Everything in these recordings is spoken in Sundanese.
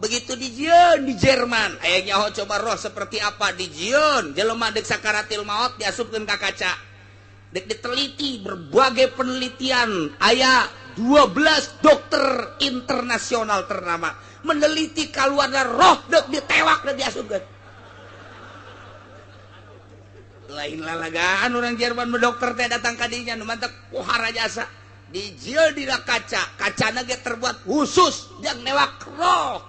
Begitu dijieun di Jerman, aya nyaho coba roh seperti apa dijieun, jelema deuk sakaratil maot diasupkeun ka kaca. Dek diteliti berbagai penelitian, aya 12 dokter internasional ternama meneliti kaluarna roh dek ditewak dek diasupkeun. Lain lalagaan orang Jerman dokter teh datang ka dinya nu mantak pohara jasa. Dijieun dina kaca, kacana ge terbuat khusus jang newak roh.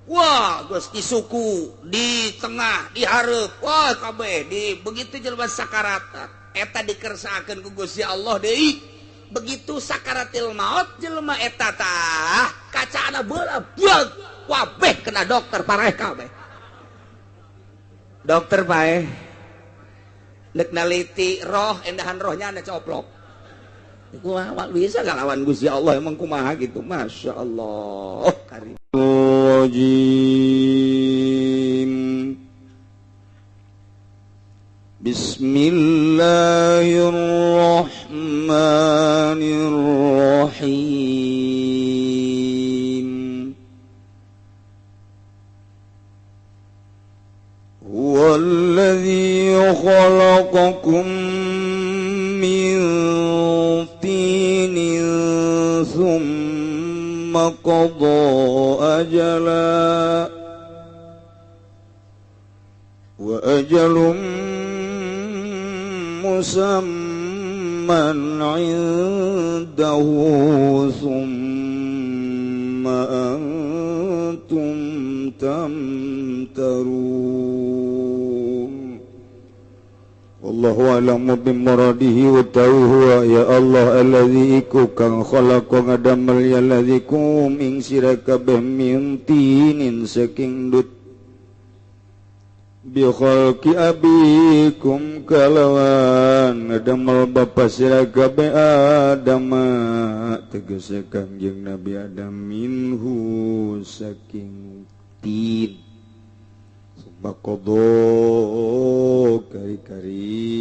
Wah, geus di suku, di tengah, di hareup, wah kabeh di begitu jelema sakarat eta dikersakeun ku Gusti Allah deui. Begitu sakaratil maut jelema eta tah kacana beula buag wabeh kena dokter pareh kabeh. Dokter paeh nek naliti roh endahan rohnya anda coplok. Kumaha bisa ngalawan Gusti Allah emang kumaha gitu. Masya Allah. Karim. Bismillahirrahmanirrahim. Huwallazi khalaqakum min tinin thumma qada ajala wa ajalun musamman 'indahu thumma antum tamtarun. Allahu a'lamu bimuradihi wa huwa ya Allah allazi iku kang khalaqa ngadamel ya allazi kum ing sira kabeh min tinin saking dut bi khalqi abikum kalawan ngadamel bapa sira kabeh Adam tegese Kangjeng Nabi Adam minhu saking tin. Bakodo kari-kari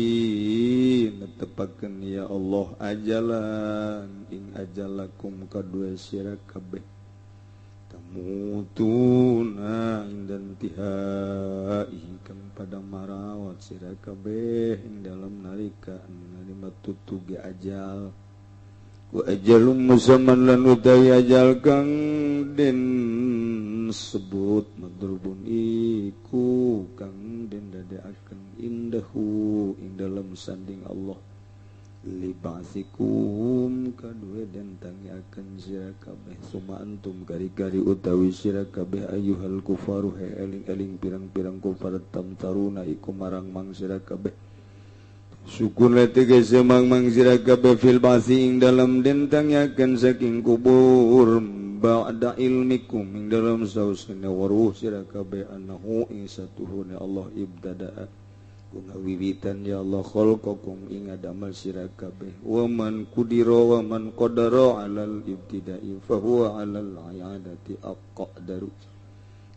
netepakeun ya Allah ajalan ing ajalakum kadue sira kabeh tamutuna ing dan tihai kang pada marawat sira kabeh ing dalam nalika nalima tutuge ajal wa ajalum musamman lan utawi ajal kang den sebut madrubun iku kang den dadekaken indahu ing dalam sanding Allah libasikum kadue den tangiaken sira kabeh suma antum kari-kari utawi sira kabeh ayyuhal kufaru he eling-eling pirang-pirang kufar tamtaruna iku marang mang sira kabeh syukur tegese mang-mang sira kabeh fil basi ing dalam den tangiaken saking kubur ba'da ilmikum ing dalam sausna waruh sira kabeh annahu ing satuhuna Allah ibtada'a wiwitan ya Allah khalqakum ing adamal sira kabeh wa man qudira wa man qadara 'alal ibtida'i fa huwa 'alal 'adati aqdaru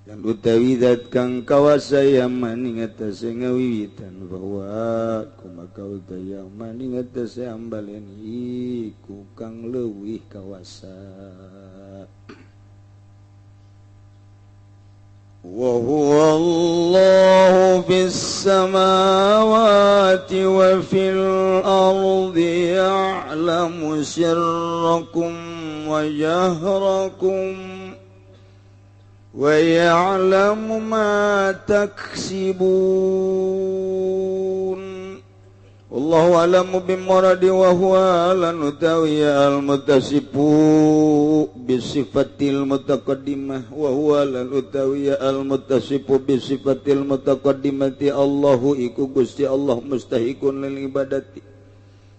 lan utawi zat kang kawasa yaman ing atase ngawiwitan bahwa kumaka utawi yaman ing atase ambalen iku kang leuwih kawasa. Wa huwa Allahu fis samawati wa fil ardi ya'lamu sirrakum wa jahrakum wa ya'lamu ma taksibun. Wallahu a'lamu bimuradi wa huwa lan utawi al-muttasifu bisifatil mutaqaddimah wa huwa lan utawi al-muttasifu bisifatil mutaqaddimati Allahu iku Gusti Allah mustahiqun lil ibadati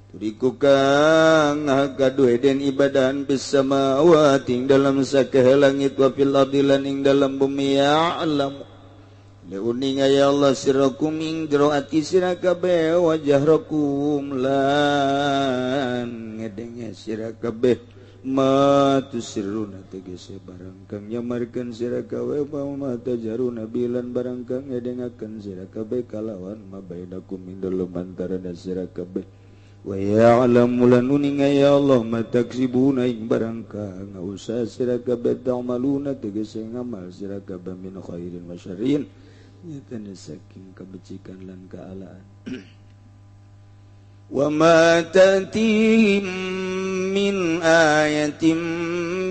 turiku kang gaduh den ibadahan bis samawati ing dalam sakeh langit wa fil ardi lan ing dalam bumi ya'lamu uninga ya Allah sirakum ing jero ati sira kabeh wa jahrakum lan ngedenge sira kabeh ma tusirruna tegese barang kang nyamarkeun sira kabeh wa ma tajaruna bilan barang kang ngedengakeun sira kabeh kalawan ma bainakum ing dalem antarana sira kabeh Wa ya'lamu lan uninga ya Allah ma taksibuna ing barang kang usaha sira kabeh ta'maluna tegese ngamal sira kabeh min khairin wa syarrin nyatane saking kebecikan lan kealaan. Wa ma ta'tihim min ayatin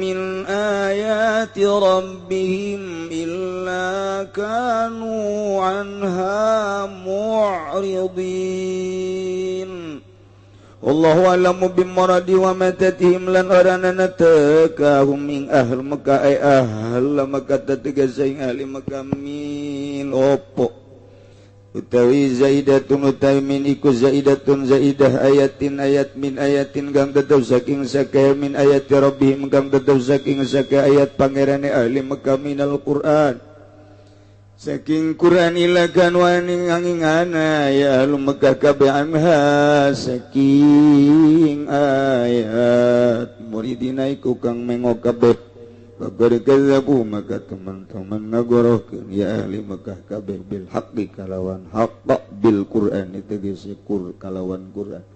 min ayati rabbihim illa kanu anha mu'ridin. Allahu a'lamu bimuradi wa ma tatihim lan oranana tekahum ing ahl Mekah ay ahl Mekah tetegese ing ahli Mekah min opo utawi zaidatun utawi min iku zaidatun zaidah ayatin ayat min ayatin kang tetep saking sakae min ayati rabbihim kang tetep saking sakae ayat pangerane ahli Mekah minal Quran saking Quran ilakan waning angingana ya ahlu Mekah kabeh anha saking ayat muridina iku kang mengo kabeh faqad kadzabu maka teman-teman ngagorohkeun ya ahli Mekah kabeh bil haqqi kalawan haqq bil Quran tegese kur kalawan Quran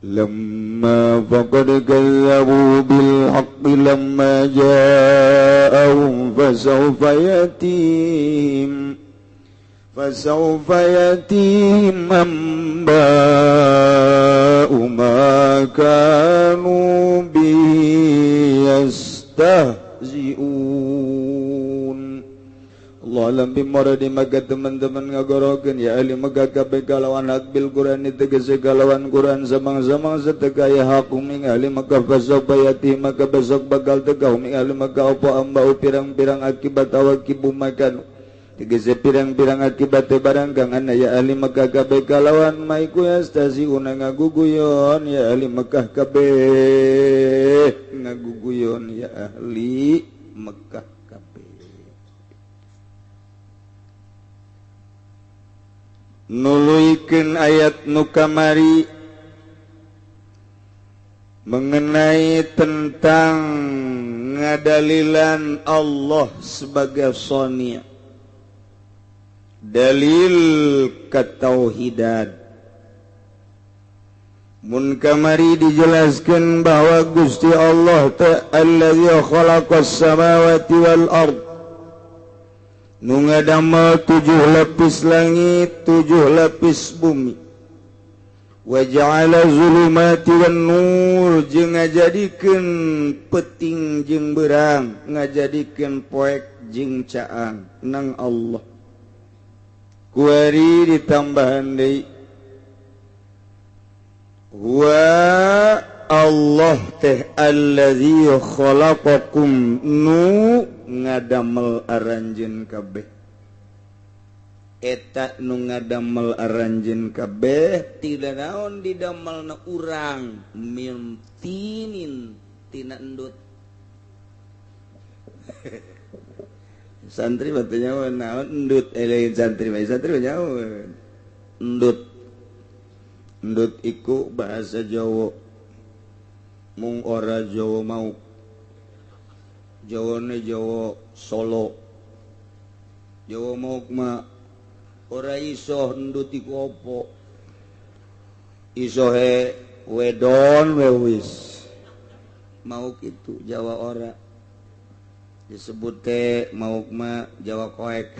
lamma faqad kadzabu bil haqqi lamma ja'ahum fasawfa yatihim amba'u ma kanu bihi yastahzi'un. Allah alam bimuradi maka teman-teman ngagorokeun ya ahli Mekah kabeh kalawan hak bil Quran tegese kalawan Quran samang-samang seteka ya hakum ing ahli Mekah fasawfa yati maka besok bakal teka ing ahli Mekah apa ambau pirang-pirang akibat awakibu makan tegese pirang-pirang akibat barang kang ana ya ahli Mekah kabeh kalawan maiku yastasiuna ngaguguyon ya ahli Mekah kabeh ngaguguyon ya ahli Mekah. Nuluikeun ayat nu kamari mengenai tentang ngadalilan Allah sebagai sonia, dalil ketauhidan. Mun kamari dijelaskan bahwa Gusti Allah ta'ala allazi khalaqas samawati wal ard, nu ngadamel 7 lapis langit, 7 lapis bumi. Wa ja'ala zulumati wan nur, jeung ngajadikeun peting jeung berang, ngajadikeun poek jeung caang nang Allah. Kuari ditambahan deui wa Allah teh allazi khalaqakum nu ngadamel aranjeun kabeh. Eta nu ngadamel aranjeun kabeh tidak naon didamelna urang min tinin tina endut. Santri batu nyawa naon endut, lain santri mah santri nyawa endut. Endut iku bahasa Jawa mung ora Jawa mau Jawane Jawa Solo. Jawa mau mah ora iso endut iku apa. Iso he wedon we wis. Mau kitu Jawa ora. Disebut teh mau mah Jawa koek.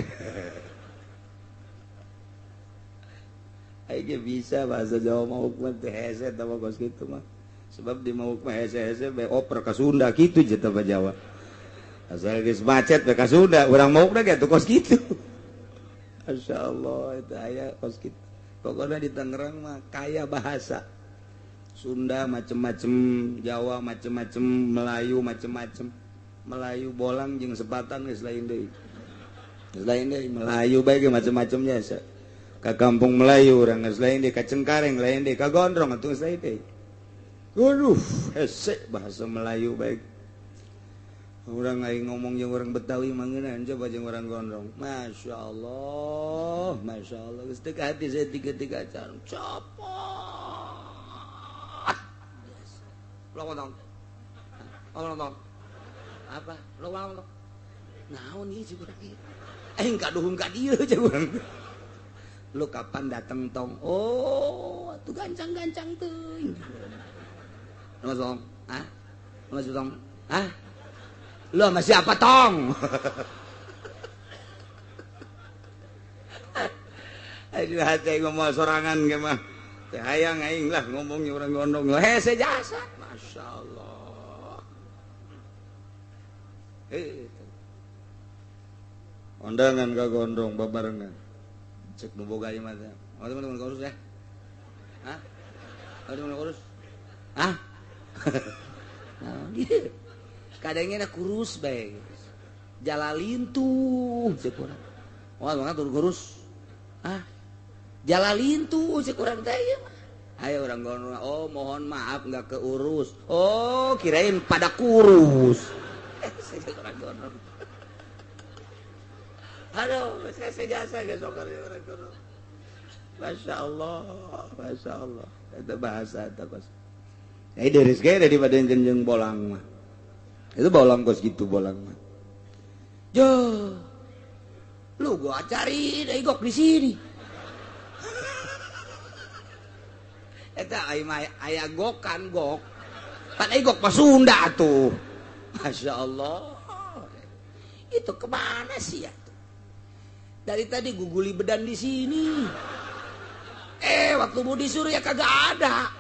Aing bisa bahasa Jawa mau mah teh hese tah kos kitu mah. Sebab di mau mah hese-hese be oper ka Sunda kitu je tah Jawa. Asal geus macet be ka Sunda, urang maukna ge atuh kos kitu. Masya Allah itu aya kos kitu. Pokoknya di Tangerang mah kaya bahasa. Sunda macem-macem, Jawa macem-macem, Melayu macem-macem. Melayu bolang jeung sepatan geus lain deui. Geus lain deui Melayu bae ge macem-macemnya asa. Ka kampung Melayu urang geus lain deui, ka Cengkareng lain deui, ka Gondrong atuh geus lain deui. Waduh, hese bahasa Melayu bae. Urang aing ngomong jeung urang Betawi mangeunaan coba jeung urang Gondrong. Masya Allah, Masya Allah. Geus teu hati saya tiga-tiga acara. Copot. Lo ngomong. Lo ngomong. Apa? Lo ngomong. Naon ieu cik urang ieu? Aing kaduhung ka dieu cik urang. Lu kapan datang tong? Oh, tuh gancang-gancang tuh. Mas tong? Hah? Mas tong? Hah? Lu sama siapa tong? Aduh hati ngomong sorangan ge mah. Teh hayang aing lah ngomongnya orang gondong. Hese jasa. Masya Allah. Ondangan ka gondrong babarengan. Cek nu boga ieu mah teh. Oh, teman-teman kurus ya? Hah? Oh, teman kurus? Hah? Nah, gitu. Kadangnya kurus bae. Jalalin tuh cek urang. Oh, mangga tur kurus. Hah? Jalalin tuh cek urang teh ieu mah. Ayo orang gondrong, oh mohon maaf enggak keurus. Oh, kirain pada kurus. Saya orang gondrong. Aduh, saya jasa geus orang gondrong. Masya Allah, Masya Allah. Itu bahasa itu kos. Ini dari sekali daripada jenjeng bolang mah. Itu bolang kos gitu bolang mah. Jo, lu gua cari dari gok di sini. Eta aya gokan gok. Pan ai gok mah Sunda tuh. Masya Allah. Itu kemana sih ya? Dari tadi guguli bedan di sini. Waktu mau disuruh ya kagak ada.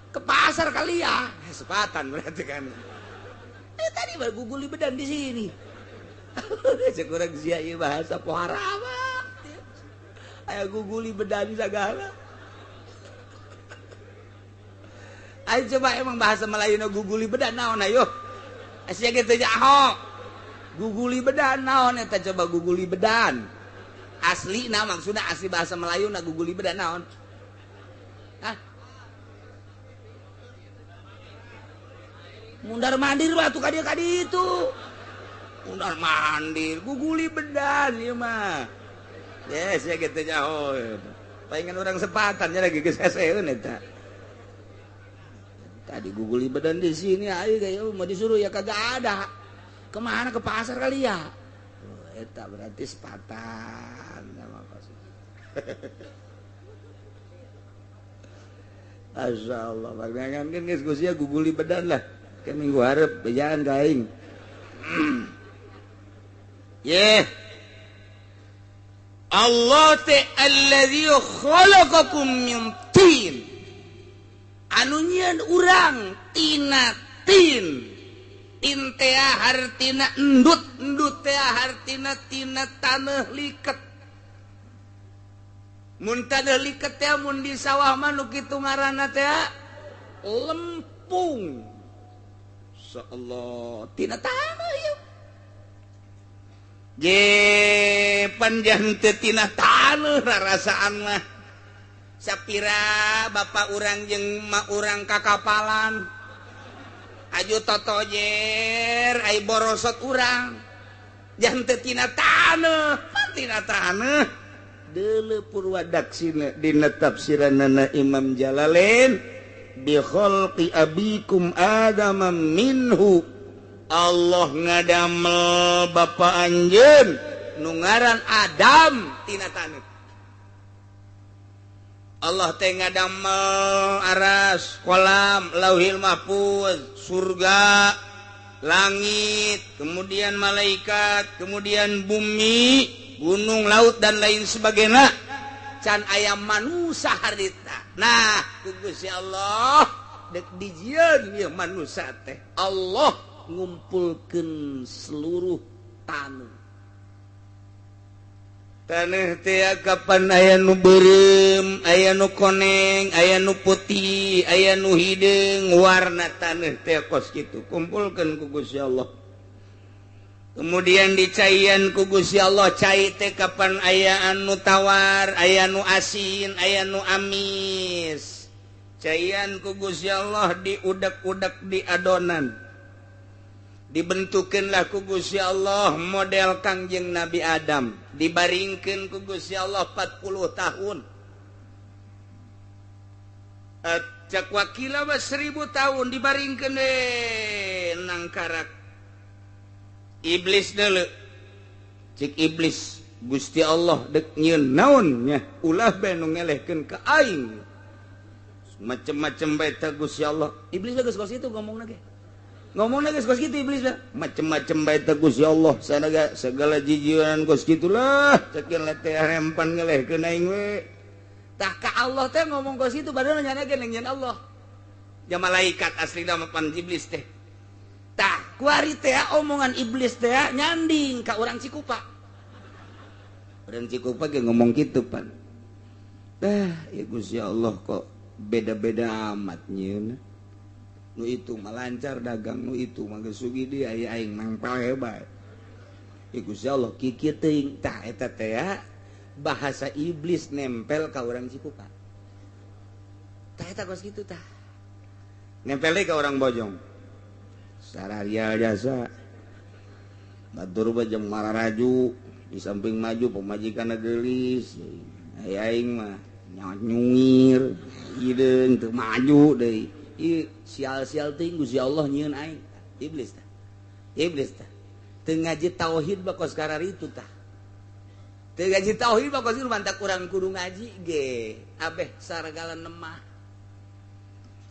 Ke pasar kali ya. Sepatan berarti kan. Tadi baru guguli bedan di sini. Sekurang sia ieu bahasa pohara mah. Aya guguli bedan segala. Ayo coba emang bahasa Melayu no guguli bedan naon ayo. Sia kitu jaho. Guguli bedan naon eta coba guguli bedan. Asli nah maksudnya asli bahasa Melayu na guguli bedan naon. Hah? Mundar mandir batu kadi-kadi itu. Mundar mandir guguli bedan ieu mah. Yes, ya kitu jaho. Palingan urang sepatan nya lagi geus heseun eta. Tadi guguli badan di sini, ayo kayak mau disuruh ya kagak ada. Kemana ke pasar kali ya? Oh, eta berarti sepatan sama pasar. Masya Allah, bagangan kan geus sia guguli badan lah. Ke minggu hareup bejaan ka aing. Ye. Allah teh allazi khalaqakum min tin. Anu nyieun urang tina tin. Tin teh hartina endut, endut teh hartina tina taneuh liket. Mun taneuh liket teh mun di sawah mah nu kitu ngaranna teh lempung. Insyaallah tina taneuh ieu. Je panjang teh tina taneuh rarasaan mah. Sapira bapak urang jeung mak urang kakapalan. Aju totojer ai borosot urang. Jangan teu tina taneuh, pan tina taneuh. Deuleu purwadaksina dina tafsiranana Imam Jalalain bi khalqi abikum Adama minhu. Allah ngadamel bapa anjeun nu ngaran Adam tina taneuh. Allah teh ngadamel aras, kolam, lauhil mahfuz, surga, langit, kemudian malaikat, kemudian bumi, gunung, laut dan lain sebagainya. Can aya manusa harita. Nah, ku Gusti Allah dek dijieun ieu manusa teh. Allah ngumpulkeun seluruh taneuh. Taneuh teh kapan aya nu beureum, aya nu koneng, aya nu putih, aya nu hideung, warna taneuh teh kos kitu. Kumpulkeun ku Gusti Allah. Kemudian dicaian ku Gusti Allah, cai teh kapan aya anu tawar, aya nu asin, aya nu amis. Caian ku Gusti Allah diudek-udek di adonan. Dibentukeunlah ku Gusti Allah model Kangjeng Nabi Adam. Dibaringkeun ku Gusti Allah 40 tahun. Cak wakila mah 1000 tahun dibaringkeun we nangkarak. Iblis deuleu. Cik iblis, Gusti Allah dek nyieun naon nya ulah bae nu ngelehkeun ka aing macem-macem bae teh Gusti Allah. Iblis geus kos kitu ngomongna ge. Ngomongna geus kos kitu iblis mah. Macem-macem bae teh Gusti Allah sanaga segala jijieunan kos kitu lah cekin teh rempan ngelehkeun aing we. Tah ka Allah teh ngomong kos kitu padahal nyana ge nyieun Allah. Ja malaikat aslina mah pan iblis teh. Tah kuari teh omongan iblis teh nyanding ka urang Cikupa. Urang Cikupa ge ngomong kitu pan. Tah ya Gusti Allah kok beda-beda amat nyieun. Nu itu mah lancar dagang, nu itu mah geus sugih deui aya aing mangpal hebat. Ya Gusti Allah kikieu teuing. Tah eta teh bahasa iblis nempel ka urang Cikupa. Tah eta kos kitu tah. Nempel deui ka urang Bojong. Sararia jasa. Batur mah jeung mararaju di samping maju pamajikanna geulis. Aya aing mah nyungir hideung teu maju deui. Ieu sial-sial teuing Gusti Allah nyieun aing. Iblis tah. Iblis tah. Teu ngaji tauhid mah kos kararitu tah. Teu ngaji tauhid mah kos kitu mantak urang kudu ngaji ge. Abeh saragala nemah.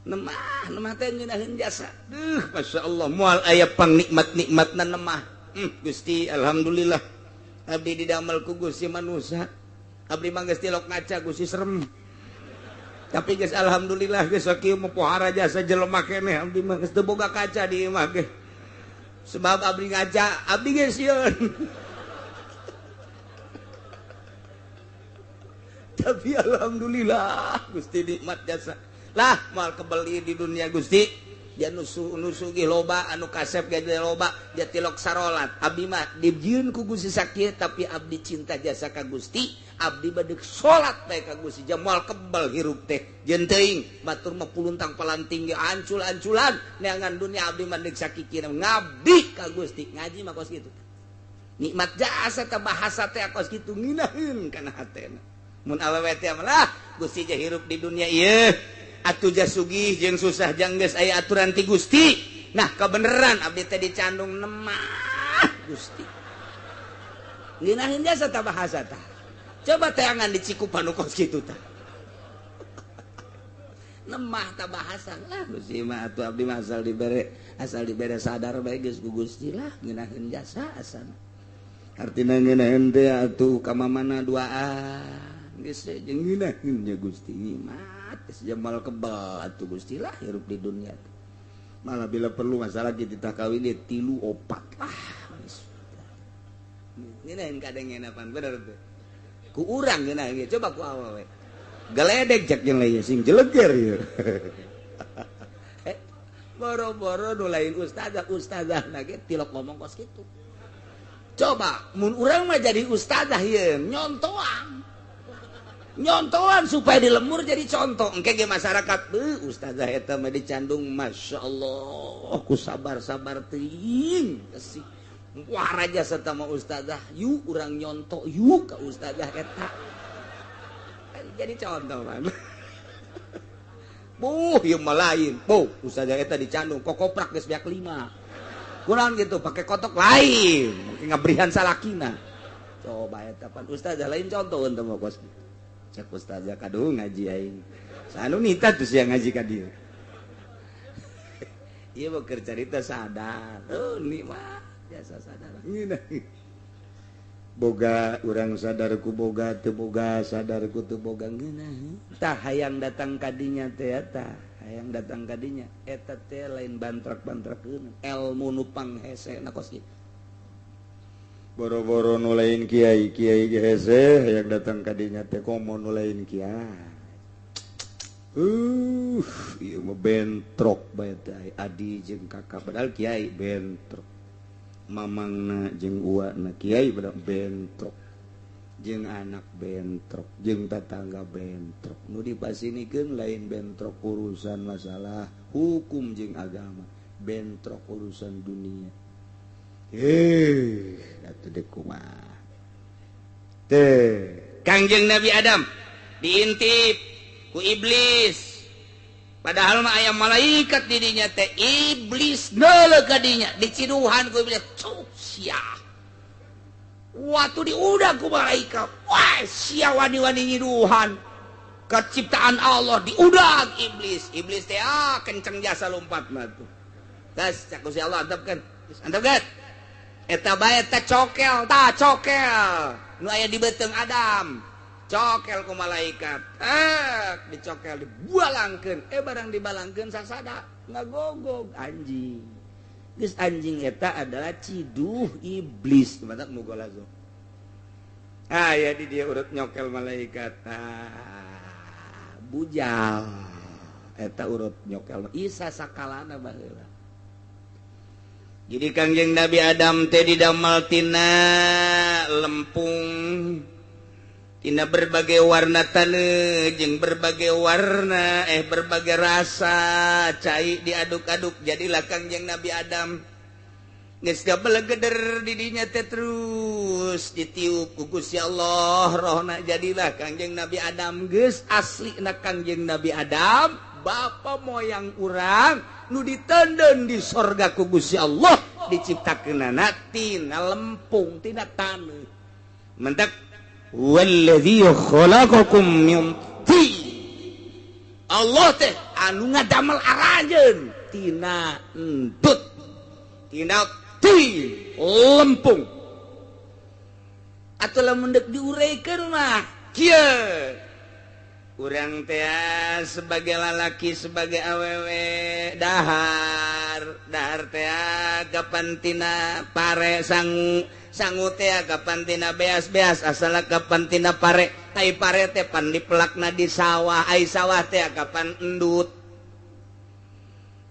Nemah, nemah teh ngeunaheun jasa. Duh, masyaallah moal aya pangnikmat-nikmatna nemah. Gusti alhamdulillah. Abdi didamel ku Gusti manusa. Abdi mah geus tilok ngaca Gusti serem. Tapi geus alhamdulillah geus sakieu mah pohara jasa jelema keneh abdi mah geus teu boga kaca di imah ge. Sebab abdi ngaca, abdi geus sieun. Tapi alhamdulillah Gusti nikmat jasa. Lah moal kebeli di dunia Gusti. Dia nusugih loba anu kasep ge loba dia tilok sarolat. Abdi mah dijieun ku Gusti sakieu tapi abdi cinta jasa ka Gusti. Abdi badeg salat bae ka Gusti moal kebel hirup teh. Jeung teuing batur mah puluntang palanting ge ancul-anculan neangan dunia abdi mah deuk sakikina ngabdi ka Gusti. Ngaji mah kos kitu. Nikmat jasa teh bahasa teh kos kitu ngeunaheun kana hatena. Mun awewe teh mah lah Gusti je hirup di dunia ieu. Atuh jasugih jeung susah jang geus aya aturan ti Gusti. Nah kebeneran abdi teh dicandung nemah Gusti. Ngeunaheun jasa tah bahasa tah. Coba teangan di Cikupa nu kos kitu tah. Nemah tah bahasa lah Gusti mah atuh abdi mah asal dibere sadar bae geus ku Gusti lah ngeunaheun jasa asana. Artina ngeunaheun teh atuh ka mamana duaan geus jeung ngeunaheun nya Gusti mah. Jamal kebal atuh Gusti lah hirup di dunia. Malah bila perlu masalah kita kawin dia 3 4 lah. Ngeunaheun kadang pan bener teh. Ku urang ngeunaheun coba ku awewe. Geledek cek jeung lain sing jeleger ieu. Boro-boro nu lain ustazah, ustazah na ge tilok ngomong kos kitu. Coba mun urang mah jadi ustazah ieu nyontoan. Nyontoan supaya di lemur jadi contoh. Engke ge masyarakat beuh ustazah eta mah dicandung masyaallah ku sabar-sabar teuing sih. Wah raja serta mah ustazah yuk urang nyontok yuk ka ustazah eta. Jadi contoh man. Buh ieu mah lain. Buh ustazah eta dicandung kokoprak geus beak 5. Kunaon gitu pake kotok lain, make ngabrihan salakina. Coba eta pan ustazah lain contoh teu mah kos. Cek ustazah kadu ngaji aing. Sanu nita tuh sia ngaji ka dieu. Ieu mah keur carita sadar. Oh nikmat jasa sadar. Ngeunah. Boga urang sadar ku boga teu boga sadar ku teu boga ngeunah. Tah hayang datang ka dinya teh eta, hayang datang ka dinya eta teh lain bantrak-bantrakeun elmu nu panghesena kos kitu. Boro-boro nu lain kiai, kiai ge hese hayang datang ka dinya teh komo nu lain kiai. Ieu mah bentrok bae teh adi jeung kakak padahal kiai bentrok. Mamangna jeung uana kiai padahal bentrok. Jeung anak bentrok, jeung tatangga bentrok. Nu dipasinikeun lain bentrok urusan masalah hukum jeung agama, bentrok urusan dunia. Atuh dek kumaha. Teh, Kangjeng Nabi Adam diintip ku iblis. Padahal mah aya malaikat di dinya teh iblis neuleuh ka dinya, diciduhan ku iblis. Cuk sia. Waktu diudag ku malaikat, wah sia wani-wani nyiduhan keciptaan Allah, diudag iblis. Iblis teh kenceng jasa lompat mah tuh. Tas cak Gusti Allah antepkeun. Antepkeun. Eta bae teh cokel, tah cokel. Nu aya di beuteung Adam. Cokel ku malaikat. Dicokel dibalangkeun. Barang dibalangkeun sasada ngagogog anjing. Geus anjing eta adalah ciduh iblis. Mantap mugolazo. Ah ya di dia urut nyokel malaikat. Ah, bujal. Eta urut nyokel Isa sakalana baheula. Jadi Kangjeng Nabi Adam teh didamel tina lempung, tina berbagai warna taneuh jeung berbagai warna berbagai rasa cai diaduk-aduk jadilah Kangjeng Nabi Adam. Geus gabelegeder di dinya teh terus ditiup ku Gusti Allah rohna jadilah Kangjeng Nabi Adam. Geus aslina Kangjeng Nabi Adam bapa moyang urang nu ditenden di sorga ku Gusti Allah diciptakeunana tina lempung tina taneuh. Mentak walladzi khalaqakum min tin. Allah teh anu ngadamel aranjeun tina endut, tina tin lempung. Atuh lamun deuk diureikeun mah kieu. Urang teh sebagai lalaki sebagai awewe dahar dahar teh kapan tina pare sangu sangu teh kapan tina beas-beas asal kapan tina pare tai pare teh pan dipelakna di sawah ai sawah teh kapan endut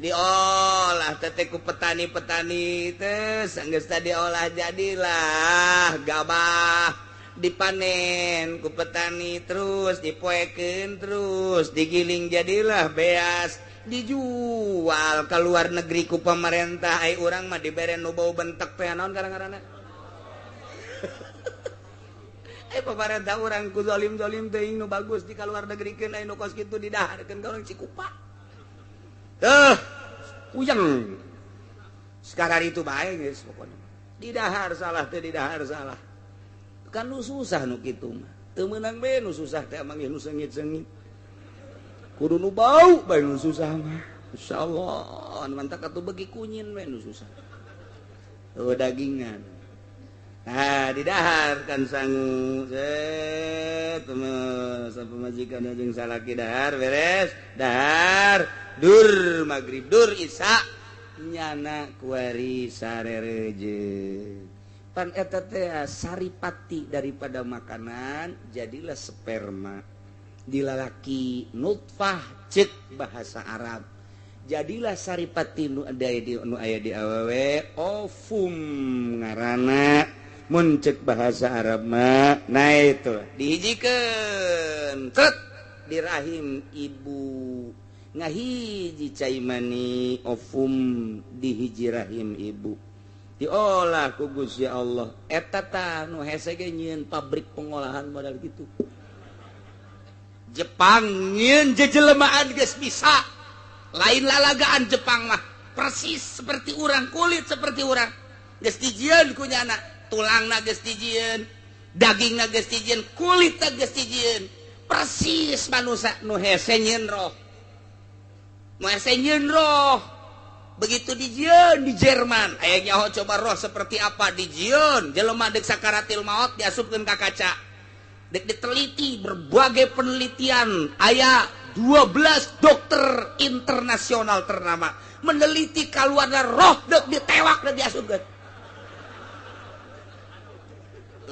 diolah teh ku petani-petani teh sanggeus tadi diolah jadilah gabah dipanen ku petani terus dipoekeun terus digiling jadilah beas dijual ke luar negeri ku pemerintah. Ai urang mah dibere nu bau bentek teh naon karang-karana. Ai pemerintah urang ku zalim-zalim teuing nu bagus di kaluar negerikeun ai nu kos kitu didaharkeun ka urang Cikupa. Teuh puyeng. Sekarang itu bae geus pokona. Didahar salah teh didahar salah. Kan nu susah nu kitu mah. Teu meunang bae nu susah teh emang nu seungit-seungit. Kudu nu bau bae nu susah mah. Insyaallah mantak atuh beuki kunyin bae nu susah. Eueuh dagingan. Nah, didahar kan sangu. Set pamajikan jeung salaki dahar beres, dahar dur magrib dur isya nyana kuari sarereje. Pan eta teh saripati daripada makanan jadilah sperma dilalaki nutfah cek bahasa Arab jadilah saripati nu aya di nu aya di awewe ovum ngaranna mun cek bahasa Arab mah. Nah itu dihijikeun tret di rahim ibu ngahiji cai mani ovum dihiji rahim ibu diolah ku Gusti Allah. Eta tah nu hese ge nyieun pabrik pengolahan modal kitu. Jepang nyieun jejelemaan geus bisa. Lain lalagaan Jepang mah persis seperti urang, kulit seperti urang. Geus dijieun ku nyana, tulangna geus dijieun, dagingna geus dijieun, kulitna geus dijieun. Persis manusia nu hese nyieun roh. Nu hese nyieun roh. Begitu dijieun di Jerman, aya nyaho coba roh seperti apa dijieun, jelema deuk sakaratil maot diasupkeun ka kaca. Deuk diteliti berbagai penelitian, aya 12 dokter internasional ternama meneliti kaluarna roh deuk ditewak deuk diasupkeun.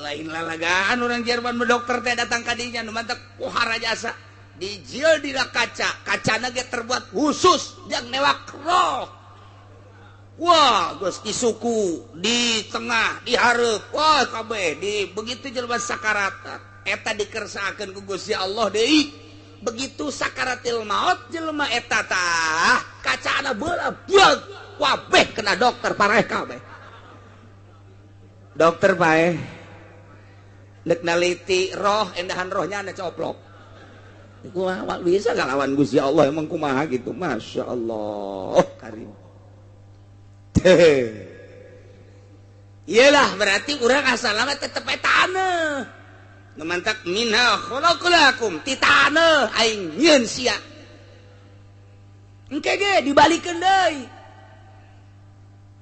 Lain lalagaan urang Jerman mah dokter teh datang ka dinya nu mantak pohara jasa. Dijieun dina kaca, kacana ge terbuat khusus jang newak roh. Wah, geus di suku, di tengah, di hareup, wah kabeh di begitu jelema sakarat eta dikersakeun ku Gusti Allah deui. Begitu sakaratil maot jelema eta tah kacana beula buag wabeh kena dokter pareh kabeh. Dokter paeh deuk naliti roh endahan rohnya anu coplok. Kumaha bisa ngalawan Gusti Allah emang kumaha gitu. Masya Allah karim. Iyalah berarti urang asal lama tetep taneuh. Nu mantak minha khalaqnakum ti taneuh aing nyieun sia. Engke ge dibalikeun deui.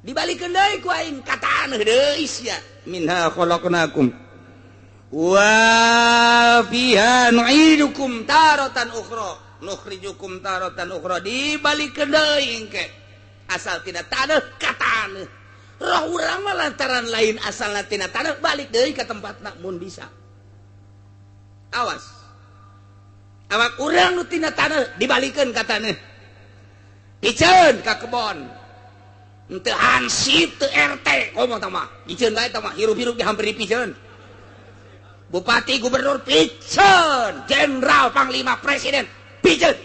Dibalikeun deui ku aing ka taneuh deui sia. Minha khalaqnakum wa fiha nu'idukum taratan ukhra nukhrijukum taratan ukhra dibalikeun deui engke. Asal tina taneuh ka taneuh. Roh urang mah lantaran lain asalna tina taneuh balik deui ka tempatna mun bisa. Awas. Awak urang nu tina taneuh dibalikeun ka taneuh. Piceun ka kebon. Henteu hansip teu RT komo tah mah. Piceun bae tah mah hirup-hirup ge hampir dipiceun. Bupati, gubernur piceun, jenderal, panglima, presiden piceun.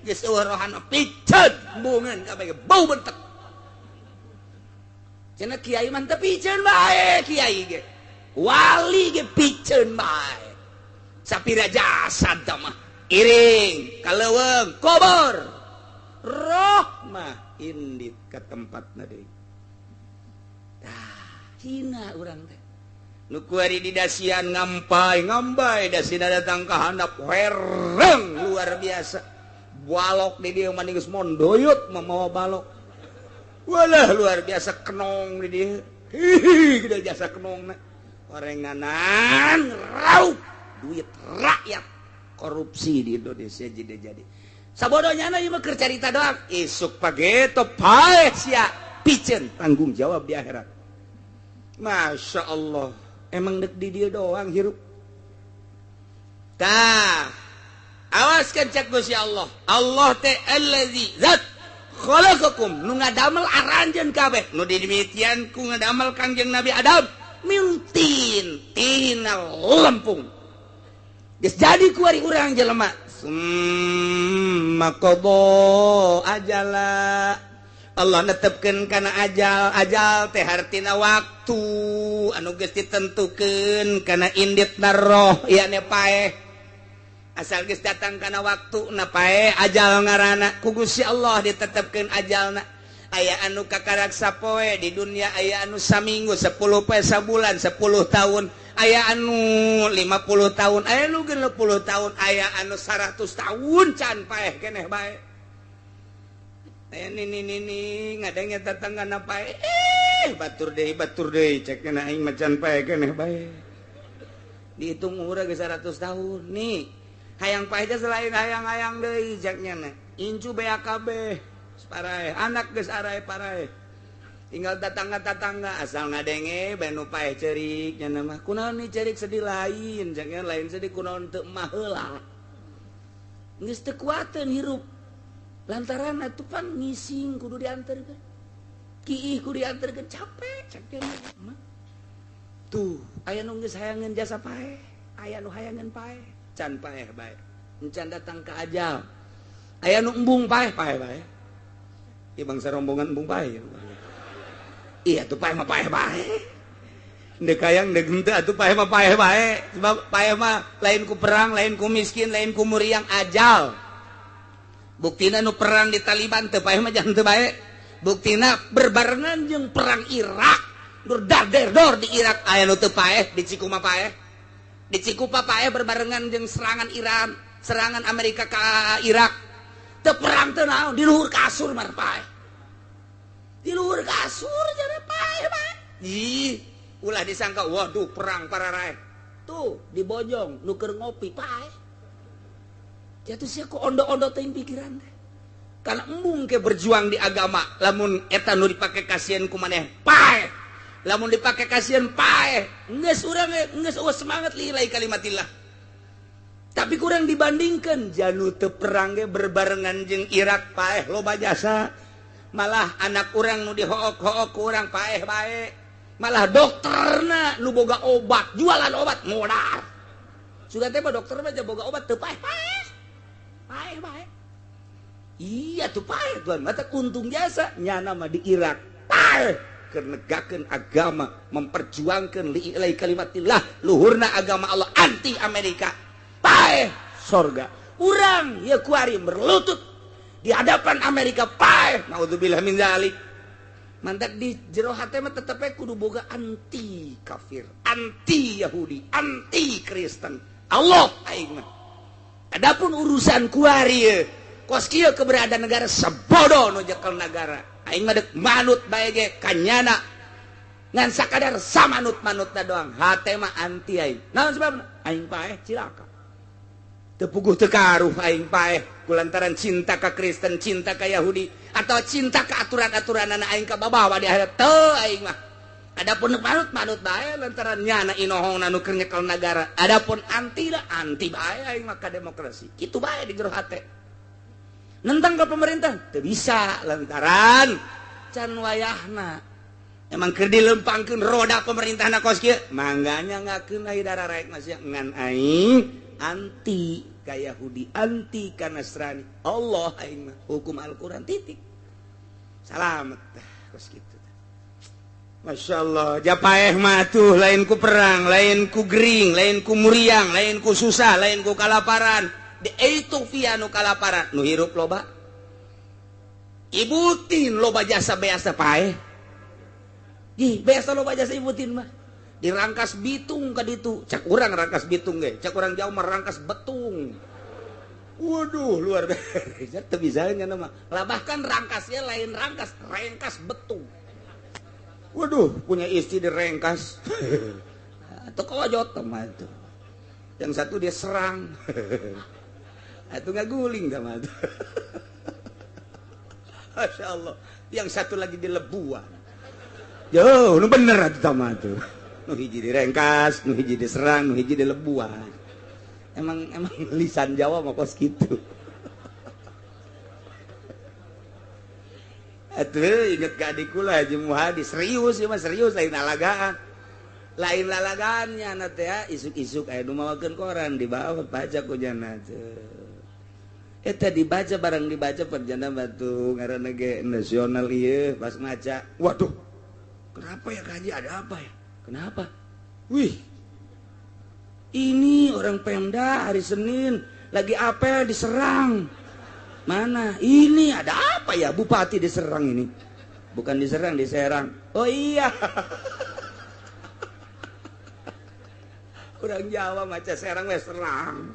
Geus eueuh rohana piceun, embungeun kabeh bau bentek. Cenah kiai mah teu piceun bae kiai ge. Wali ge piceun bae. Sapira jasad tah mah iring ka leuweung kubur. Roh mah indit ka tempatna deui. Tah, hina urang teh. Nu kuari di dasian ngampai ngambai dasina datang ka handap hereng luar biasa. Balok di dieu mah geus mondoyot mamawa balok. Walah luar biasa kenong di dieu. Hihi gede jasa kenongna. Orenganan raup duit rakyat korupsi di Indonesia jadi jadi. Sabodonya na ieu mah keur carita doang. Isuk pageto paeh sia piceun tanggung jawab di akhirat. Masya Allah, emang dek di dia doang hirup. Tah, awas kan cek Gusti Allah. Allah teh allazi zat khalaqakum nu ngadamel aranjeun kabeh. Nu didemitian ku ngadamel Kangjeng Nabi Adam min tin tina lempung. Geus jadi kuari urang jelema. Summa qada ajala. Allah netepkeun kana ajal, ajal teh hartina waktu anu geus ditentukeun kana inditna roh yakni paeh. Asal geus datang kana waktu na paeh ajal ngaranna ku Gusti Allah ditetepkeun ajalna. Aya anu kakarak sapoe di dunia, aya anu saminggu, 10 poe sabulan, 10 tahun, aya anu 50 tahun, aya anu 60 tahun, aya anu 100 tahun can paeh keneh bae. Aya nini ngadenge tetangga na paeh, batur deui cek na aing mah can paeh keneh bae. Dihitung umurna geus 100 tahun nih. Hayang paeh teh selain hayang-hayang deui cek nya na. Incu BAKB paraeh, anak geus arae paraeh. Tinggal tetangga-tetangga asal ngadenge bae nu paeh ceurik nya mah. Kunaon nih ceurik sedih lain, cek nya lain sedih kunaon teu mah heula. Geus teu kuateun hirup. Lantaran atuh pan ngising kudu dianterkeun. Kiih kudu dianterkeun capek cek nya mah. Tuh, aya nu geus hayangeun jasa paeh, aya nu hayangeun paeh, can paeh bae. Encan datang ka ajal. Aya nu embung paeh, paeh bae. Ieu bangsa rombongan embung paeh. Iya tuh paeh mah paeh bae. Ndek hayang ndek henteu atuh paeh mah paeh bae. Sebab paeh mah lain ku perang, lain ku miskin, lain ku muriang ajal. Buktina nu perang di Taliban teu paeh mah jangan teu bae. Buktina berbarengan jeung perang Irak. Nur dar-der-dor di Irak aya nu teu paeh, di Cikuma paeh. Di Cikupa paeh berbarengan jeung serangan Iran, serangan Amerika ka Irak. Teu perang teu naon, di luhur kasur mah paeh. Di luhur kasur jadi paeh bae. Ih, ulah disangka waduh perang pararaeh. Tuh dibojong nu keur ngopi paeh. Jatuh sia ku ondo-ondo teuing pikiran teh. Kana embung ke berjuang di agama, lamun eta nu dipake kasieun ku maneh paeh. Lamun dipake kasieun paeh, geus urang geus eueuh semangat lillahi kalimatillah. Tapi kurang dibandingkan janu teu perang ge berbarengan jeung Irak paeh loba jasa. Malah anak urang nu dihook-hook ku urang paeh bae. Malah dokterna nu boga obat, jualan obat modal. Sudah teh mah dokter mah boga obat teu paeh paeh. Paeh bae. Iya tuh paeh tuan, mata untung jasa nyana mah di Irak. Paeh keur negakeun agama, memperjuangkeun lillahi kalimatillah, luhurna agama Allah anti Amerika. Paeh sorga. Urang ya kuari berlutut di hadapan Amerika paeh. Naudzubillah min zalik. Mantak di jero hate mah tetep kudu boga anti kafir, anti Yahudi, anti Kristen. Allah aing mah. Adapun urusan kuari ye, kos kieu keberadaan negara sabodo nu jekel negara. Aing mah deuk manut bae ge kanyana. Ngan sakadar samanut-manutna doang. Hate mah anti aing. Naon sebabna? Aing paeh cilaka. Teu puguh teu karuh aing paeh kulantaran cinta ka Kristen, cinta ka Yahudi atau cinta ka aturan-aturanana aing ka babawa di akhirat teu aing mah. Adapun manut-manut bae lantaran nyana inohongna nu keur nyekel nagara. Adapun anti lah anti bae aing mah ka demokrasi. Kitu bae di jero hate. Nentang ka pemerintah teu bisa lantaran can wayahna. Emang keur dilempangkeun roda pemerintahna kos kieu, mangganya ngakeun ai dararaek masih ngan aing anti ka Yahudi, anti ka Nasrani. Allah aing mah hukum Al-Qur'an titik. Salamet tah kos kitu. Masya Allah, japaeh mah tuh lain ku perang, lain ku gering, lain ku muriang, lain ku susah, lain ku kalaparan. Di Ethiopia nu kalaparan, nu hirup loba. Ibutin loba jasa beasa paeh. Ih, biasa loba jasa ibutin mah. Dirangkas bitung ka ditu. Cak urang rangkas bitung ge, cak urang jauh mah rangkas betung. Waduh, luar biasa. Teu bisa nya mah. Lah bahkan rangkasnya lain rangkas, rengkas betung. Waduh, punya istri direngkas. Atau kojot sama itu. Yang satu dia serang. Atau nggak guling sama itu. Masya Allah. Yang satu lagi dilebuan. Yo, nu bener atuh sama itu. Nu hiji direngkas, nu hiji diserang, nu hiji dilebuan. Emang lisan Jawa mah kos kitu. Atuh inget ka adik kula Haji Muhadi serius ieu mah serius lain lalagaan. Lain lalagaannya na teh isuk-isuk aya nu mawakeun koran dibawa baca ku jana teh. Eta dibaca barang dibaca perjana batu ngaranna ge nasional ieu pas maca. Waduh. Kenapa ya Kaji, ada apa ya? Kenapa? Wih. Ini orang Pemda hari Senin lagi apel diserang. Mana? Ini ada apa ya? Bupati diserang ini. Bukan diserang, diserang. Oh iya. Orang Jawa maca serang wes serang.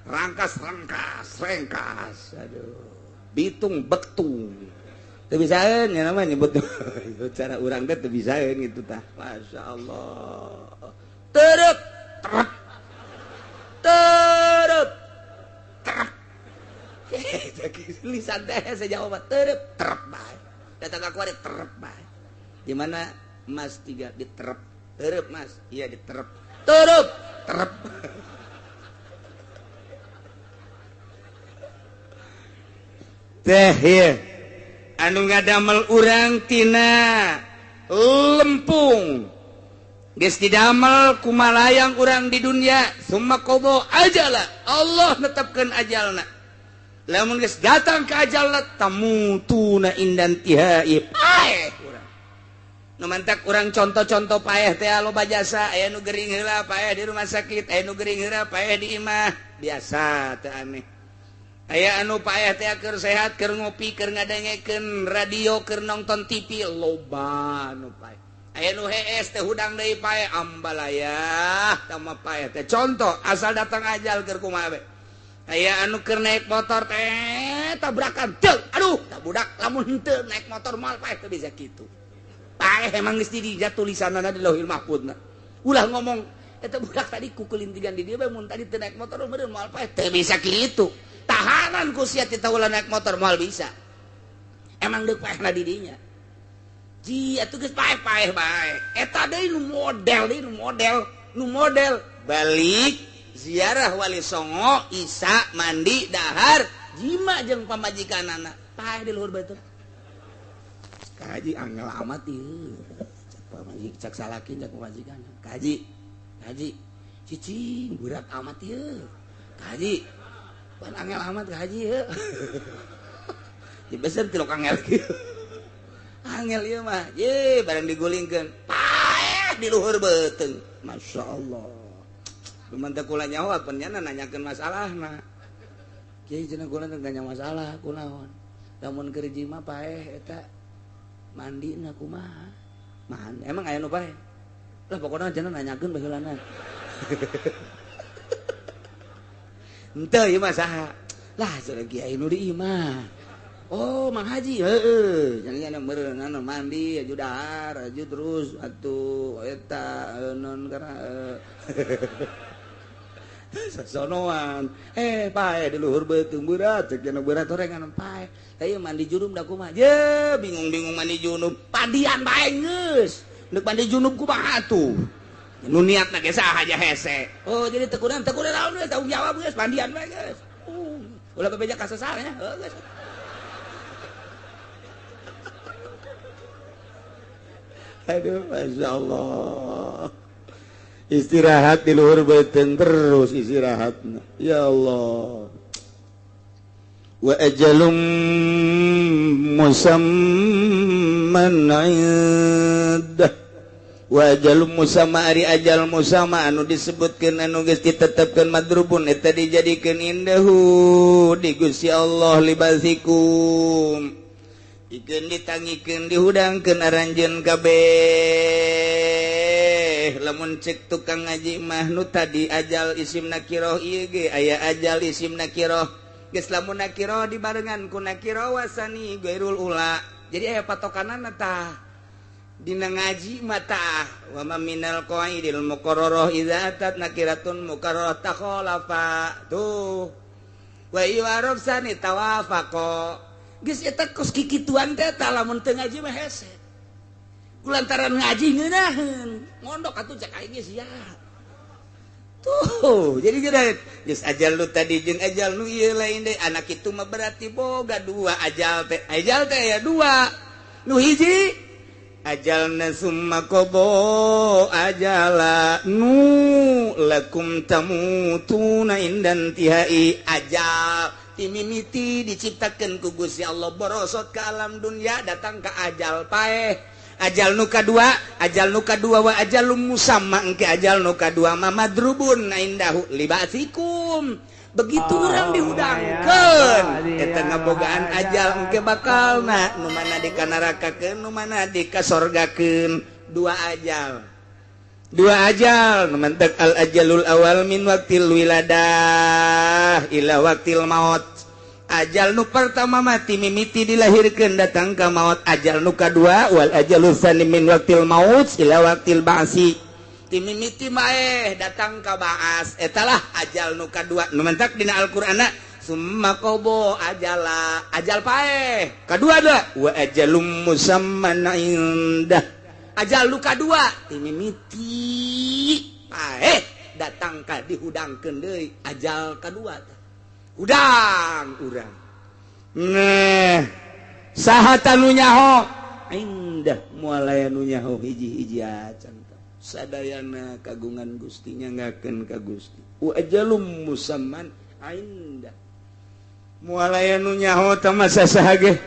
Rangkas, rangkas, rengkas. Aduh. Bitung, betung. Teu bisaeun nya nama nyebut cara urang teh teu bisaeun gitu tah. Masya Allah. Terep, terep. Terep. Terep. Lisan teh saya jawab terep, terep bae. Datang ka kuari terep bae. Di mana Mas tiga diterep. Terep Mas. Iya diterep. Terep, terep. Teh ieu anu ngadamel urang tina lempung. Geus didamel kumalayang urang di dunia, summa qada ajala. Allah netepkeun ajalna. Lamun geus datang ke ajalna tamutuna indan tihai paeh urang. Nu mantak urang contoh-contoh paeh teh loba jasa, aya nu gering heula paeh di rumah sakit, aya nu gering heula paeh di imah, biasa teu aneh. Aya anu paeh teh keur sehat, keur ngopi, keur ngadengekeun radio, keur nonton TV, loba nu paeh. Aya nu hees teh hudang deui paeh, ambalayah tama paeh teh. Contoh asal datang ajal keur kumaha we. Aya anu keur naik motor teh tabrakan teu, aduh tah budak lamun henteu naik motor moal paeh teu bisa kitu. Paeh emang geus di tulisanana di Lauhil Mahfudna. Ulah ngomong eta budak tadi kukulintigan di dieu bae mun tadi teu naik motor meureun moal paeh teu bisa kitu. Tahanan ku sia teh ulah naik motor moal bisa. Emang deuk paehna di dinya. Ji atuh geus paeh-paeh bae. Eta deui nu model deui nu model balik ziarah Wali Songo, isa mandi dahar jima jeung pamajikanana. Paeh di luhur beuteung. Kaji angel amat ieu. Cak pamajik cak salaki cak pamajikan. Kaji. Kaji. Cicing berat amat ieu. Kaji. Pan angel amat kaji ieu. Di beser tilok angel kieu. Angel ieu mah, ye barang digulingkeun. Paeh di luhur beuteung. Masya Allah. Lumantak kula nyaho penyana nanyakeun masalahna. Kiai cenah kula teh nanya masalah kunaon. Lamun keur jima paeh eta Mandina kumaha? Mandi emang aya nu paeh? Lah pokona jangan nanyakeun baheulana. Henteu ieu mah saha? Lah cenah kiai nu di imah. Oh, Mang Haji, heeh. Jangan meureun mandi aju dahar, aju terus atuh eta non kana sasonoan. Pae di luhur beuteung berat, cek cenah berat horengan pae. Tah ieu mandi junub da kumaha? Ye, bingung-bingung mandi junub. Padian bae geus. Neuk mandi junub kumaha atuh? Nu niatna ge saha aja hese. Oh, jadi teu kudu naon geus tanggung jawab geus mandian bae geus. Ulah bebeja ka sasar nya, heuh geus. Aduh, Masya Allah. Istirahat di luhur beuteung terus istirahat. Ya Allah. Wa ajalum musamman indah. Wa ajalum musamma ari ajal musamma anu disebutkeun anu geus ditetepkeun madrubun eta dijadikeun indahu di Gusti Allah libasikum. Ikeun ditangikeun dihudangkeun aranjeun kabeh. Lamun cek tukang ngaji mah nu tadi ajal isim nakiroh ieu ge aya ajal isim nakiroh. Geus lamun nakiroh dibarengan ku nakiroh wasani gairul ula. Jadi aya patokanana tah. Dina ngaji mah tah wa ma minal qaidil muqarrarah idza atat nakiratun muqarrarah takhalafa. Tuh. Wa iwarofsani tawafaqa. Geus eta kos kikituan teh tah lamun teu ngaji mah hese. Kulantaran ngaji ngeunaheun, ngondok atuh cek aing ge sia. Tuh, jadi geus ajal nu tadi jeung ajal nu ieu lain deui. Anak itu mah berarti boga dua ajal teh. Ajal teh aya dua. Nu hiji ajalna summa qada ajala nu lakum tamutuna indan tihai ajal timimiti diciptakeun ku Gusti Allah borosot ke alam dunia datang ke ajal paeh ajal nu kadua wa ajalum musamma engke ajal nu kadua ma madrubun indahu libasikum begitu urang dihudangkeun eta ngabogaan ajal engke bakalna nu mana di kanarakakeun nu mana di kasorgakeun dua ajal nu mantak al ajalul awal min waqtil wiladah ila waqtil maut. Ajal nu pertama mati mimiti dilahirkeun datang ka maut. Ajal nu kadua wal ajalul tsani min waqtil maut ila waqtil ba'si. Timimiti maeh datang ka ba'as. Etalah ajal nu kadua. Nu mantak dina Al-Qur'anna summa qada ajala. Ajal paeh. Kadua da wa ajalum musamman indah. Ajal nu kadua timimiti paeh datang ka dihudangkeun deui ajal kadua teh. Hudang urang. Nah, saha tanu nyaho? Indah moal aya nu nyaho hiji-hiji acan. Sadayana kagungan Gusti nyanggakeun ka Gusti. Wa ajalum musamman indah. Moal aya nu nyaho teh mah saha ge.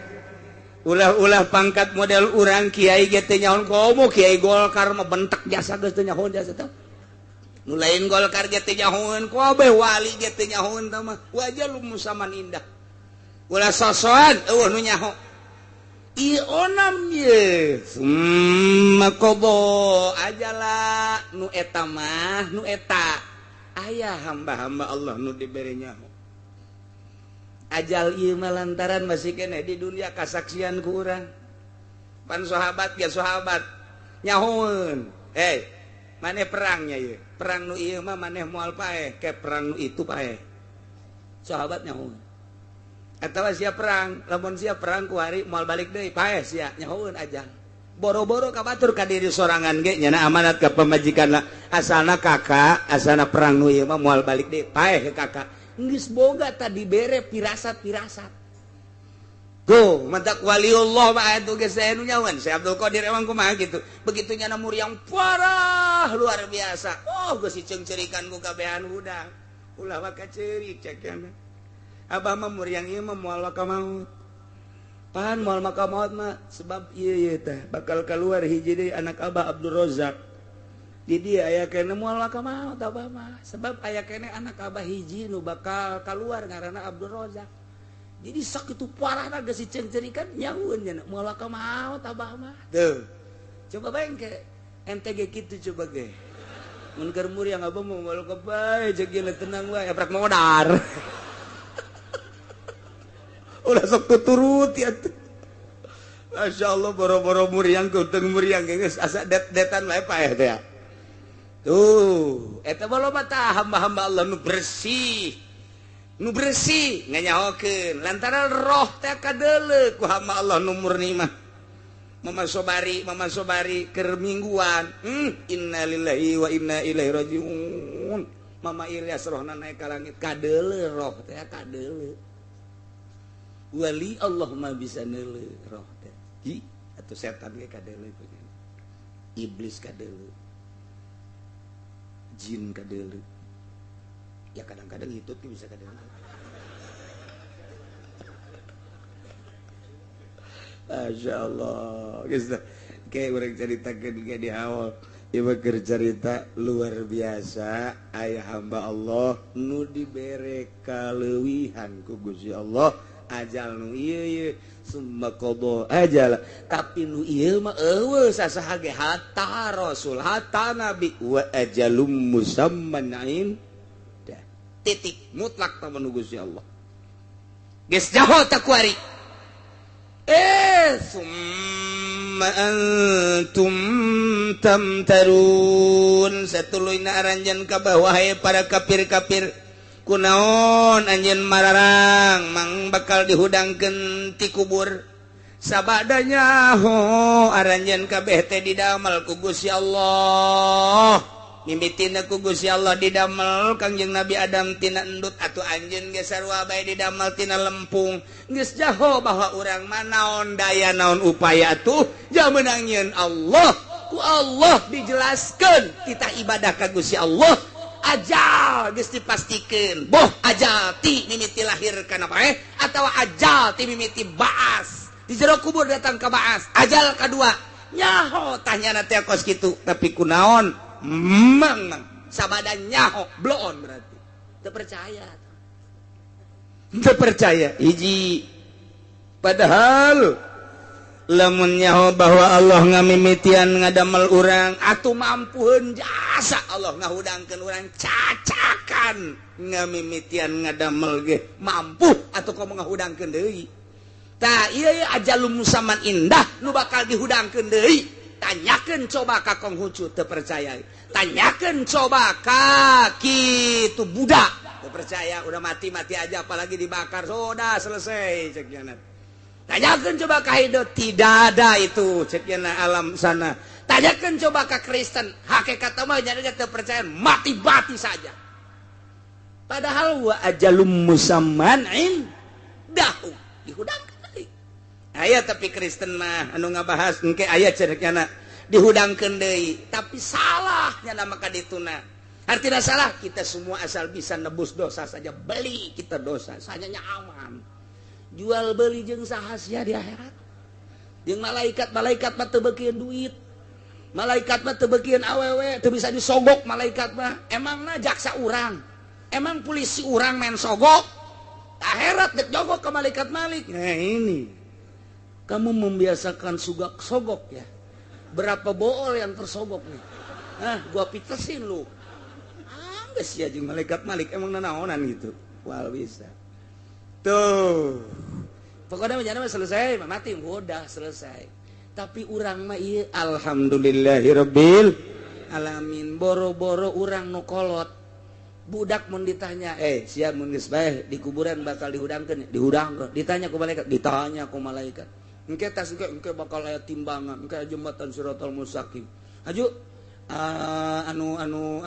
Ulah-ulah pangkat model urang kiai ge teu nyaho komo kiai Golkar mah bentek jasa geus teu nyaho jasa teh. Nu lain Golkar ge teu nyahoeun kabeh wali ge teu nyahoeun tah mah wajalum musamman indah. Ulah sosoan eueuh nu nyaho. Ieu onam ye summa qada ajala nu eta mah nu eta aya hamba-hamba Allah nu dibere nyaho. Ajal ieu mah lantaran masih keneh di dunia kasaksian ku urang. Pan sahabat ge sahabat nyahoeun. Hei, maneh perangnya ieu. Perang nu ieu mah maneh moal paeh, ke perang nu itu paeh. Sahabat nyahoeun. Atawa sia perang, lamun sia perang ku hari moal balik deui, paeh sia nyahoeun ajal. Boro-boro ka batur ka diri sorangan ge nyana amanat ka pamajikanna, asalna kakak, asalna perang nu ieu mah moal balik deui, paeh ke kakak. Geus boga tadi bere pirasat-pirasat. Go, mantak waliullah mah atuh geus aya nu nyawan. Syekh Abdul Qadir emang kumaha gitu. Begitu nyana muriang parah luar biasa. Oh, geus diceungceurikan ku kabehan hudang. Ulah waka ceurik cek cenah. Abah mah muriang ieu mah moal waka maut. Pan moal maka maut mah sebab ieu ieu teh bakal keluar hiji deui anak Abah Abdul Rozak. Di dia aya kene moal maka maut abah mah sebab aya kene anak abah hiji nu bakal keluar ngaranna Abdul Rozak. Jadi sakitu parahna geus diceungceurikan nyahueun nya moal ka maot abah mah. Tuh. Coba bayang ke MTG kitu coba ge. Mun keur muriang abah mah moal ka bae jeung tenang wae aprak modar. Ulah sok tuturuti atuh. Masya Allah boro-boro muriang keuteng muriang geus asa det-detan wae paeh teh. Tuh, eta mah loba tah hamba-hamba Allah nu bersih. Nu bersih nganyahokeun lantaran roh teh kadeuleu ku hamba Allah nu murni mah. Mama Sobari keur mingguan. Innalillahi wa inna ilaihi rajiun. Mama Ilyas rohna naik ka langit kadeuleu roh teh kadeuleu. Wali Allah mah bisa neuleu roh teh. Hi atuh setan ge kadeuleu, iblis kadeuleu, jin kadeuleu. Ya kadang-kadang hitut bisa kadeuleu. Masya Allah. Kayak orang ceritakan kayak di awal. Ieu keur cerita luar biasa aya hamba Allah nu dibere kaleuwihan ku Gusti Allah ajal nu ieu ieu summa qada ajal tapi nu ieu mah eueuh sasaha ge hatta rasul hatta nabi wa ajalum musamman indah titik mutlak ta nu Gusti Allah geus jaho ta kuari summa antum tamtarun satuluyna aranjeun ka wahai para kafir-kafir kunaon anjeun mararang mang bakal dihudangkeun ti kubur sabadanya ho aranjeun kabeh teh didamel ku Gusti Allah mimitina ku Gusti Allah didamel Kangjeng Nabi Adam tina endut atuh anjeun ge sarua bae didamel tina lempung geus jaho bahwa urang mah naon daya naon upaya tuh jamenang nyieun Allah ku Allah dijelaskeun kita ibadah ka Gusti Allah ajal geus dipastikeun boh ajal ti mimiti lahir kana bae atawa ajal ti mimiti baas di jero kubur datang ka baas ajal kadua nyaho tanyana teh kos kitu tapi kunaon mang sabada nyaho bloon berarti teu percaya teu percaya hiji padahal lamun nyaho bahwa Allah ngamimitian ngadamel urang atuh mampuheun jasa Allah ngahudangkeun urang cacakan ngamimitian ngadamel ge mampu atuh komo ngahudangkeun deui tah ieu ajalum musamman indah nu bakal dihudangkeun deui. Tanyakeun coba ka Konghucu teu percaya, tanyakeun coba ka kitu Buddha teu percaya, udah mati-mati aja apalagi dibakar sudah selesai cek nya. Tanyakeun coba ka Hindu tidak ada itu cek nya alam sana. Tanyakeun coba ka Kristen hakikat mah nya teu percaya mati-mati saja. Padahal wa ajalum musamman indahu dihudangkeun. Aya tapi Kristen mah anu ngabahas engke aya cerekna dihudangkeun deui tapi salah nya maka dituna. Artinya salah kita semua asal bisa nebus dosa saja beli kita dosa sanyanya aman. Jual beli jeung saha sia di akhirat. Jeung malaikat-malaikat mah teu beukieun duit. Malaikat mah teu beukieun awewe, teu bisa disogok malaikat mah. Emangna jaksa urang, emang polisi urang main sogok. Akhirat dek jogok ke malaikat malik. Nah ini kamu membiasakan sugak sogok ya. Berapa bool yang tersogok nih? Nah, gua pitesin lu. Ah, geus sia jeung malaikat malik emang nanaonan gitu. Wal bisa. Tuh. Pokoknya mah selesai, mati udah selesai. Tapi urang mah ieu alhamdulillahirabbil alamin boro-boro urang nu kolot. Budak mun ditanya, sia mun geus bae di kuburan bakal dihudangkeun, dihudangkeun. Ditanya ku malaikat, ditanya ku malaikat. Engke tas engke bakal aya timbangan, engke jembatan Siratal Mustaqim. Haju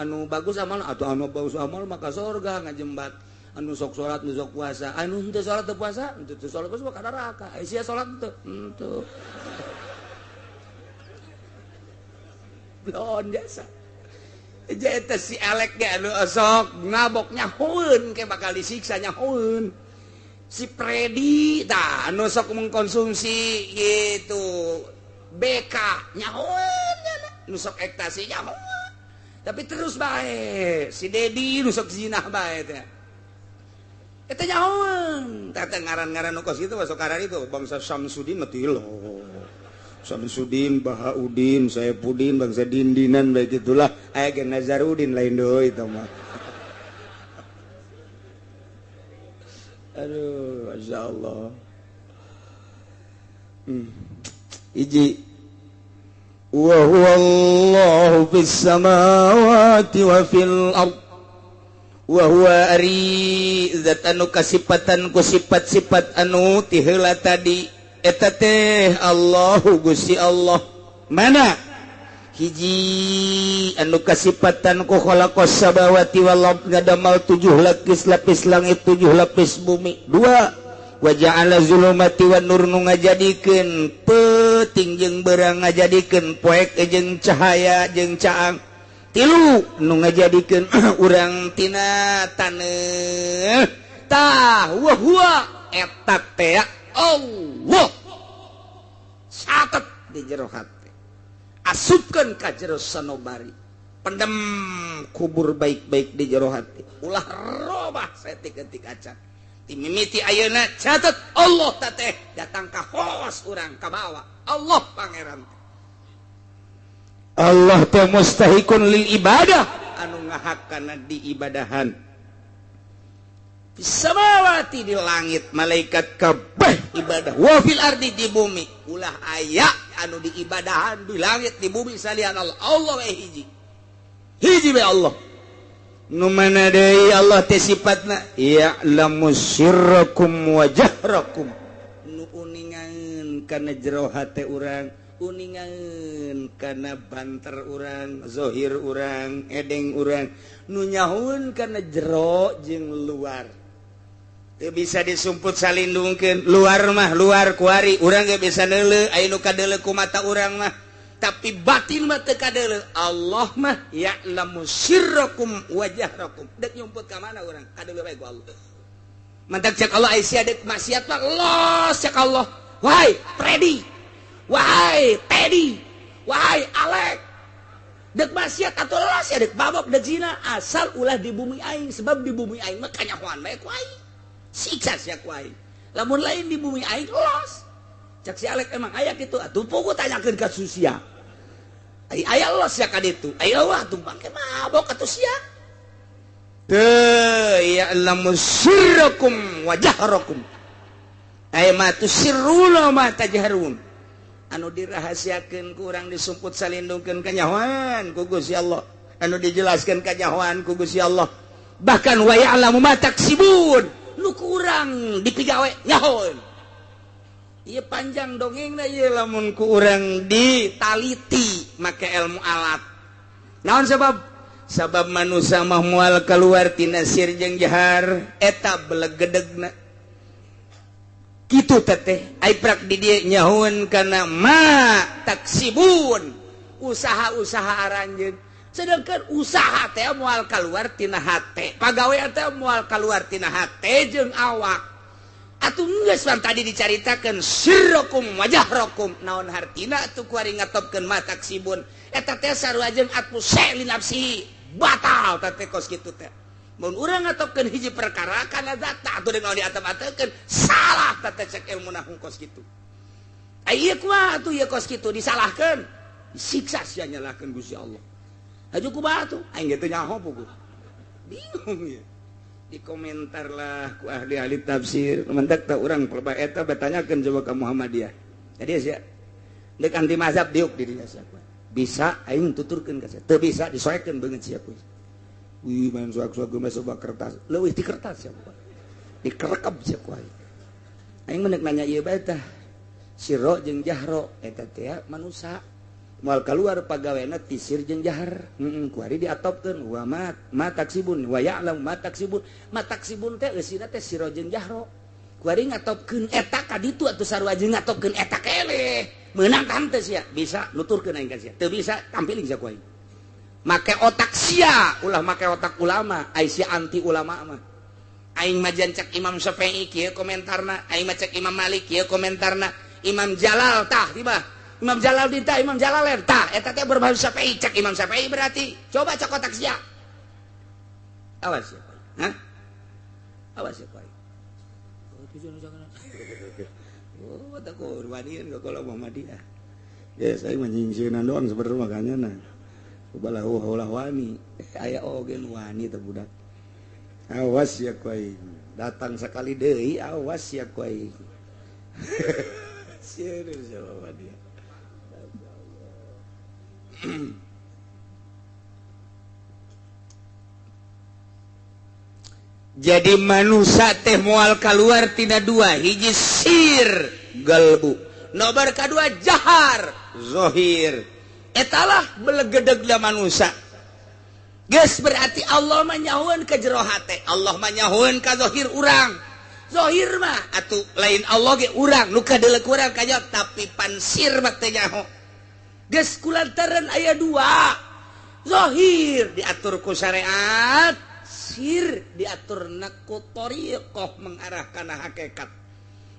anu bagus amal atau anu bagus amal maka surga ngajembat. Anu sok salat, nu sok puasa, anu henteu salat teu puasa, henteu salat puasa ka neraka. Sia salat henteu. Henteu. Blon jasa. Eta si Alek ge anu sok ngabok nyahoeun ke bakal disiksa nyahoeun. Si Predi tah anu sok mengkonsumsi gitu BK nyahoeun nu sok ekstasi nyahoeun. Tapi terus bae si Dedi nu sok zinah bae teh. Eta nyahoan tah ngaran-ngaran nu kos kitu masuk karar itu bangsa Samsudin mah tilo. Samsudin, Bahaudin, Saepudin, bangsa Dindinan bae gitulah. Aya ge Nazarudin lain deui eta mah. Aduh, masyaallah. Hiji wa huwallahu fis samawati wa fil ard wa huwa ari zat anu kasipatan ku sifat-sifat anu ti heula tadi eta teh Allahu Gusti Allah. Mana hiji anu kasipatan ku khalaqas samawati wal ard ngadamal 7 lapis langit 7 lapis bumi. Dua wa ja'ala zulumati wan nur nu ngajadikeun peuting jeung beurang ngajadikeun poek jeung cahaya jeung caang. Tilu nu ngajadikeun urang tina taneuh. Tah wa huwa eta teh Allah. Catet di jero hate. Asupkeun ka jero sanobari. Pendem kubur baik-baik di jero hati. Ulah robah saeutik-eutik acan. Mimiti ayeuna catet Allah teh datang ka hoos urang ka bawa Allah pangeran. Allah teh mustahikun lil ibadah anu ngahakana diibadahan. Samawati di langit malaikat kabeh ibadah, wa fil ardi di bumi ulah aya anu diibadahan di langit di bumi salian Allah. Allah we hiji. Hiji we Allah. Nu mana deui Allah teh sifatna ya'lamu sirrakum wa jahrakum. Nu uningan kana jero hate urang, uningan kana banter urang, zahir urang, edeng urang, nu nyahueun kana jero jeung luar. Teu bisa disumput salindungkeun, luar mah luar kuari urang ge bisa neuleuh, aya nu kadeuleuh ku mata urang mah. Tapi batin mah teu kadeuleuh. Allah mah ya'lamu sirrakum wa jahrakum. Dek nyumput ka mana urang? Kadeuleuh bae ku Allah. Mantak cek Allah ai sia dek maksiat mah los cek Allah. Wahai Freddy, wahai Teddy, wahai Alek. Dek maksiat atuh los ya dek babok dek zina asal ulah di bumi aing, sebab di bumi aing mah kanyahoan bae ku aing. Siksa sia ku aing. Lamun lain di bumi aing los. Cek si Alek emang aya kitu atuh pugu tanyakeun ka Susia. Ai aya los ya ka ditu. Ai wah tuh bangke mabok atuh sia. Teu ya'lamu sirrakum wa jahrakum. Ai ma tusirruna ma tajharun. Anu dirahasiakeun ku urang disumput salindungkeun kanyahoan ku Gusti Allah. Anu dijelaskeun kanyahoan ku Gusti Allah. Bahkan wa ya'lamu ma taksibun. Nu kurang dipigawe nyahoeun. Ieu panjang dongengna ieu lamun ku urang ditaliti make ilmu alat. Naon sebab? Sabab manusia mah moal keluar tina sir jeung jahar eta belegedegna. Kitu teteh ai prak di dieu nyahoeun kana ma taksibun, usaha-usaha aranjeun. Sedangkan usaha teh moal keluar tina hate, pagawean teh moal keluar tina hate jeung awak. Atuh geus pan tadi dicaritakeun sirrakum wa jahrakum, naon hartina atuh kuari ngatopkeun ma taksibun. Eta teh sarua jeung atmu li nafsi, batal teh kos kitu teh. Mun urang ngatopkeun hiji perkara kana zat atuh deung diatep-atekeun salah teh cek ilmu nahung kos kitu. Ai ieu kumaha atuh ieu kos kitu disalahkeun, disiksa sia nyalahkeun Gusti Allah. Haju kumaha atuh aing ge teu nyaho puguh. Bingung ieu. Dikomentar lah ku ahli-ahli tafsir mentak tak urang pelebah eta batanyakeun coba ka Muhammadiyah. Jadi sia deuk anti mazhab diuk di dinya sia. Bisa aing tuturkeun ka sia. Teu bisa disoekeun beungeut sia kuy. Wih main soak-soak geus coba kertas. Leuwih ti kertas sia ku. Dikerekep sia ku aing. Aing mah nanya ieu bae tah. Sirro jeung jahro eta teh manusa. Moal keluar pagawena ti sir jeung jahar. Kuari diatopkeun wa ma taksibun wa ya'lam ma taksibun. Ma taksibun teh eusina teh sirro jeung jahro. Kuari ngatopkeun eta ka ditu atuh sarua jeung ngatopkeun eta keleh. Meunang tah henteu sia? Bisa nuturkeun aing ka sia. Teu bisa tampiling sia ku aing. Make otak sia, ulah make otak ulama, ai sia anti ulama mah. Aing mah cek Imam Syafi'i kieu komentarna, aing mah cek Imam Malik kieu komentarna, Imam Jalal tah tiba. Imam Jalal tah, Imam Jalalain tah, eta teh berbahasa Syafi'i, cek Imam Syafi'i berarti. Coba cek otak sia. Awas ya, hah? Awas ya, Oh, tak kurbanin kalau Muhammadiyah. Ya, saya menyingsieunan doang sebenarnya makanya nah. Ubalah ulah wani, aya oge nu wani teh budak. Awas ya ku aing. Datang sekali deui awas ya ku aing. Sieun sama dia. Jadi manusia teh moal keluar tina dua, hiji sir galbu, nobar kadua jahar zohir. Etalah belegedegna manusia. Geus berarti Allah mah nyahoeun ka jero hate, Allah mah nyahoeun ka zohir urang. Zohir mah atuh lain Allah ge urang nu kadeuleu urang kajawab, tapi pansir mah teu nyaho. Geus kulantaran aya dua, zohir diatur ku syariat, sir diatur ku thariqah mengarah kana hakikat.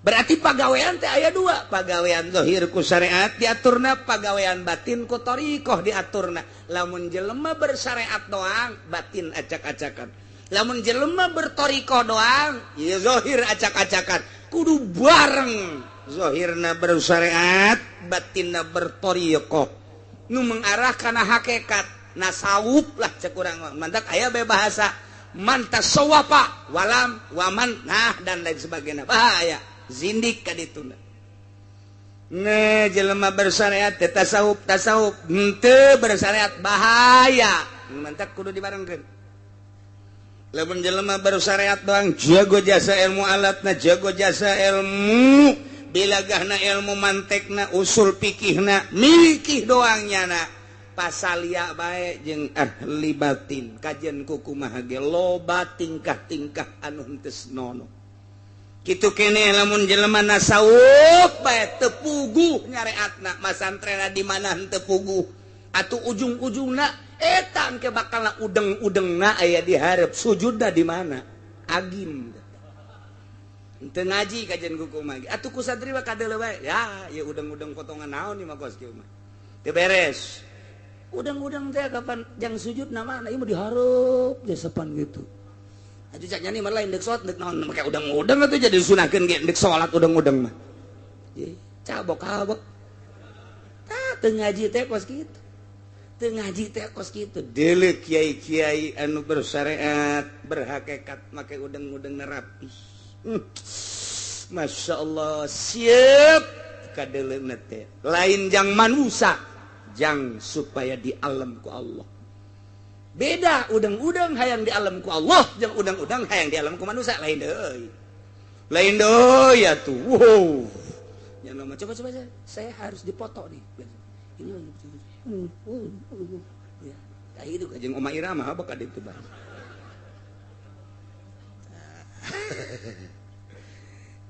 Berarti pagawean teh aya dua, pagawean zahir ku syariat diaturna, pagawean batin ku thariqah diaturna. Lamun jelema bersyariat doang batin acak-acakan, lamun jelema berthariqah doang ieu zahir acak-acakan. Kudu bareng, zahirna bersyariat, batinna berthariqah nu mengarah kana hakikat. Nasawuf lah cek urang mantak aya bae bahasa man tasawwafa walam waman nah dan lain sebagainya. Bahaya zindik ka dituna. Ne jelema bersyariat teh tasawuf tasawuf henteu bersyariat bahaya. Mantak kudu dibarengkeun. Lamun jelema bersyariat doang jago jasa ilmu alatna, jago jasa ilmu bilagahna, ilmu mantekna, usul fikihna, mikih doang nyana. Pasalia bae jeung ahli batin kajian kuku kumaha ge loba tingkah-tingkah anu henteu senono. Kitu keneh lamun jelema nasawuf bae teu puguh nyareatna, masantrena di mana henteu puguh atuh ujung-ujungna eta engke bakalna udeng-udengna aya di hareup sujudna di mana agim henteu ngaji kajian kuku kumaha ge atuh ku santri mah kadeuleu bae ya ieu udeng-udeng potongan naon ieu mah kos kieu mah teu beres. Udang-udang teh kapan jang sujud nama ieu mah dihareup jasepan gitu. Atuh cak nyani mah lain deuk salat deuk naon make udang-udang atuh jadi sunahkeun ge deuk salat udang-udang mah. Ye, cabok-cabok. Tah teu ngaji teh kos kitu. Teu ngaji teh kos kitu. Deuleu kiai-kiai anu bersyariat, berhakikat make udang-udang rapi. Masya Allah, siap kadeuleuna teh. Lain jang manusia, jang supaya di alam ku Allah. Beda udang-udang hayang di alam ku Allah jeung udang-udang hayang di alam ku manusia lain deui. Lain deui atuh. Wow. Yang nama coba-coba saya harus dipoto nih. Ini ya. Tah itu jeung Oma Irama apa ka ditu bah.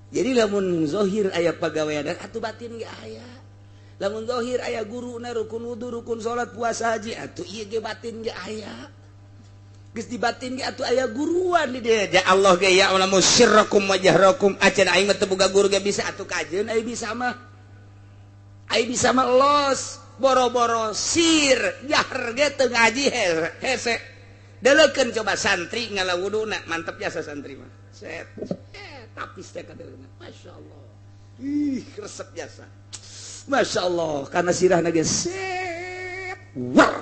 Jadi lamun zahir aya pagawean atuh batin ge aya. Lamun zahir aya guruna rukun wudu, rukun salat, puasa, haji, atuh ieu ge batin ge aya. Geus di batin ge atuh aya guruan di dieu. Ya Allah ge ya alamu sirrakum wa jahrakum. Acan aing mah teu boga guru ge bisa atuh kajeun aing bisa mah. Aing bisa mah los boro-boro sir jahar ge teu ngaji hese. Deleukeun coba santri ngala wuduna, mantep jasa santri mah. Set. Tapis teh kadeuleuna. Masyaallah. Ih, resep jasa. Masya Allah, karena sirah nage set, war,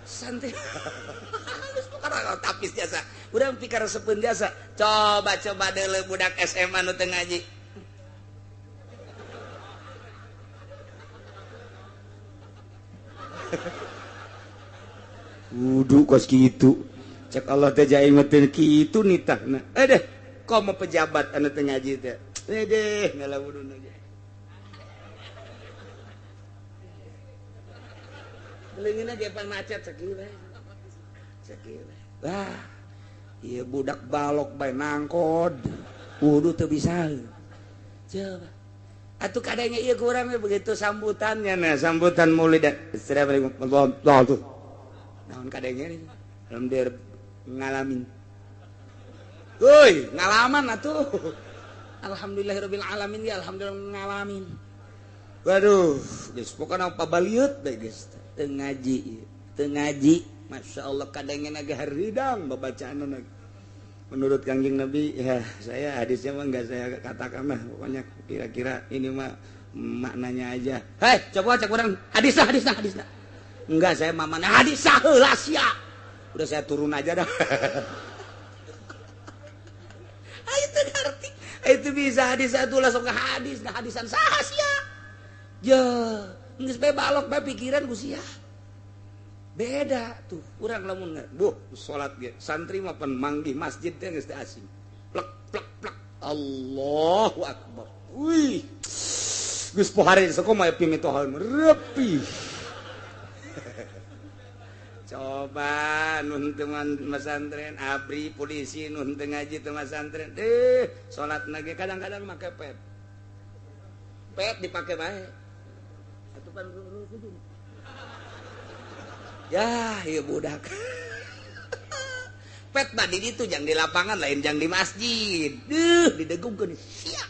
santai, halus bukan tapis jasa, udah pikir resepeun jasa, coba-coba deuleu budak SMA nu teu ngaji, wudu kos kitu, cek Allah teh jaing mah teu kitu nitahna, deh, komo pejabat anu teu ngaji teh, deh ngala wuduna ge. Leungeunna ge pan macet sakieu bae. Sakieu bae. Wah, ieu budak balok bae nangkod. Wudu teu bisa. Coba. Atuh kadangnya ieu kurang begitu sambutannya nah, sambutan maulid. Assalamualaikum warahmatullahi wabarakatuh. Naon kadangnya alhamdulillah ngalamin. Euy, ngalaman atuh. Alhamdulillahirabbil alamin ya alhamdulillah ngalamin. Waduh, geus pokona pabaliut bae geus. Teu ngaji, teu ngaji. Masya Allah kadangnya naga haridang babacaanna. Menurut Kangjeng Nabi ya, saya hadisnya mah enggak saya katakan lah, pokoknya kira-kira ini mah maknanya aja. Hei, coba cek urang hadis hadis hadis. Enggak, saya mamana hadis heula sia. Udah saya turun aja dah. Ah, itu ngerti. Itu bisa hadis satu langsung ke hadis, nah hadisan saha sia. Ya, geus bae balok bae pikiran ku sia. Beda tuh urang lamun buh salat ge santri mah pan manggih masjid teh geus teu asing. Plek plek plek Allahu akbar. Wih. Geus pohare sakumaha pimitohan repi. Coba nun teman pesantren abri polisi nun teu ngaji teu pesantren deh salat ge kadang-kadang make pet. Pet dipake bae. Atuh pan ya, iya budak. Pet tadi itu jang di lapangan lain jang di masjid. Duh, didegungkeun sia.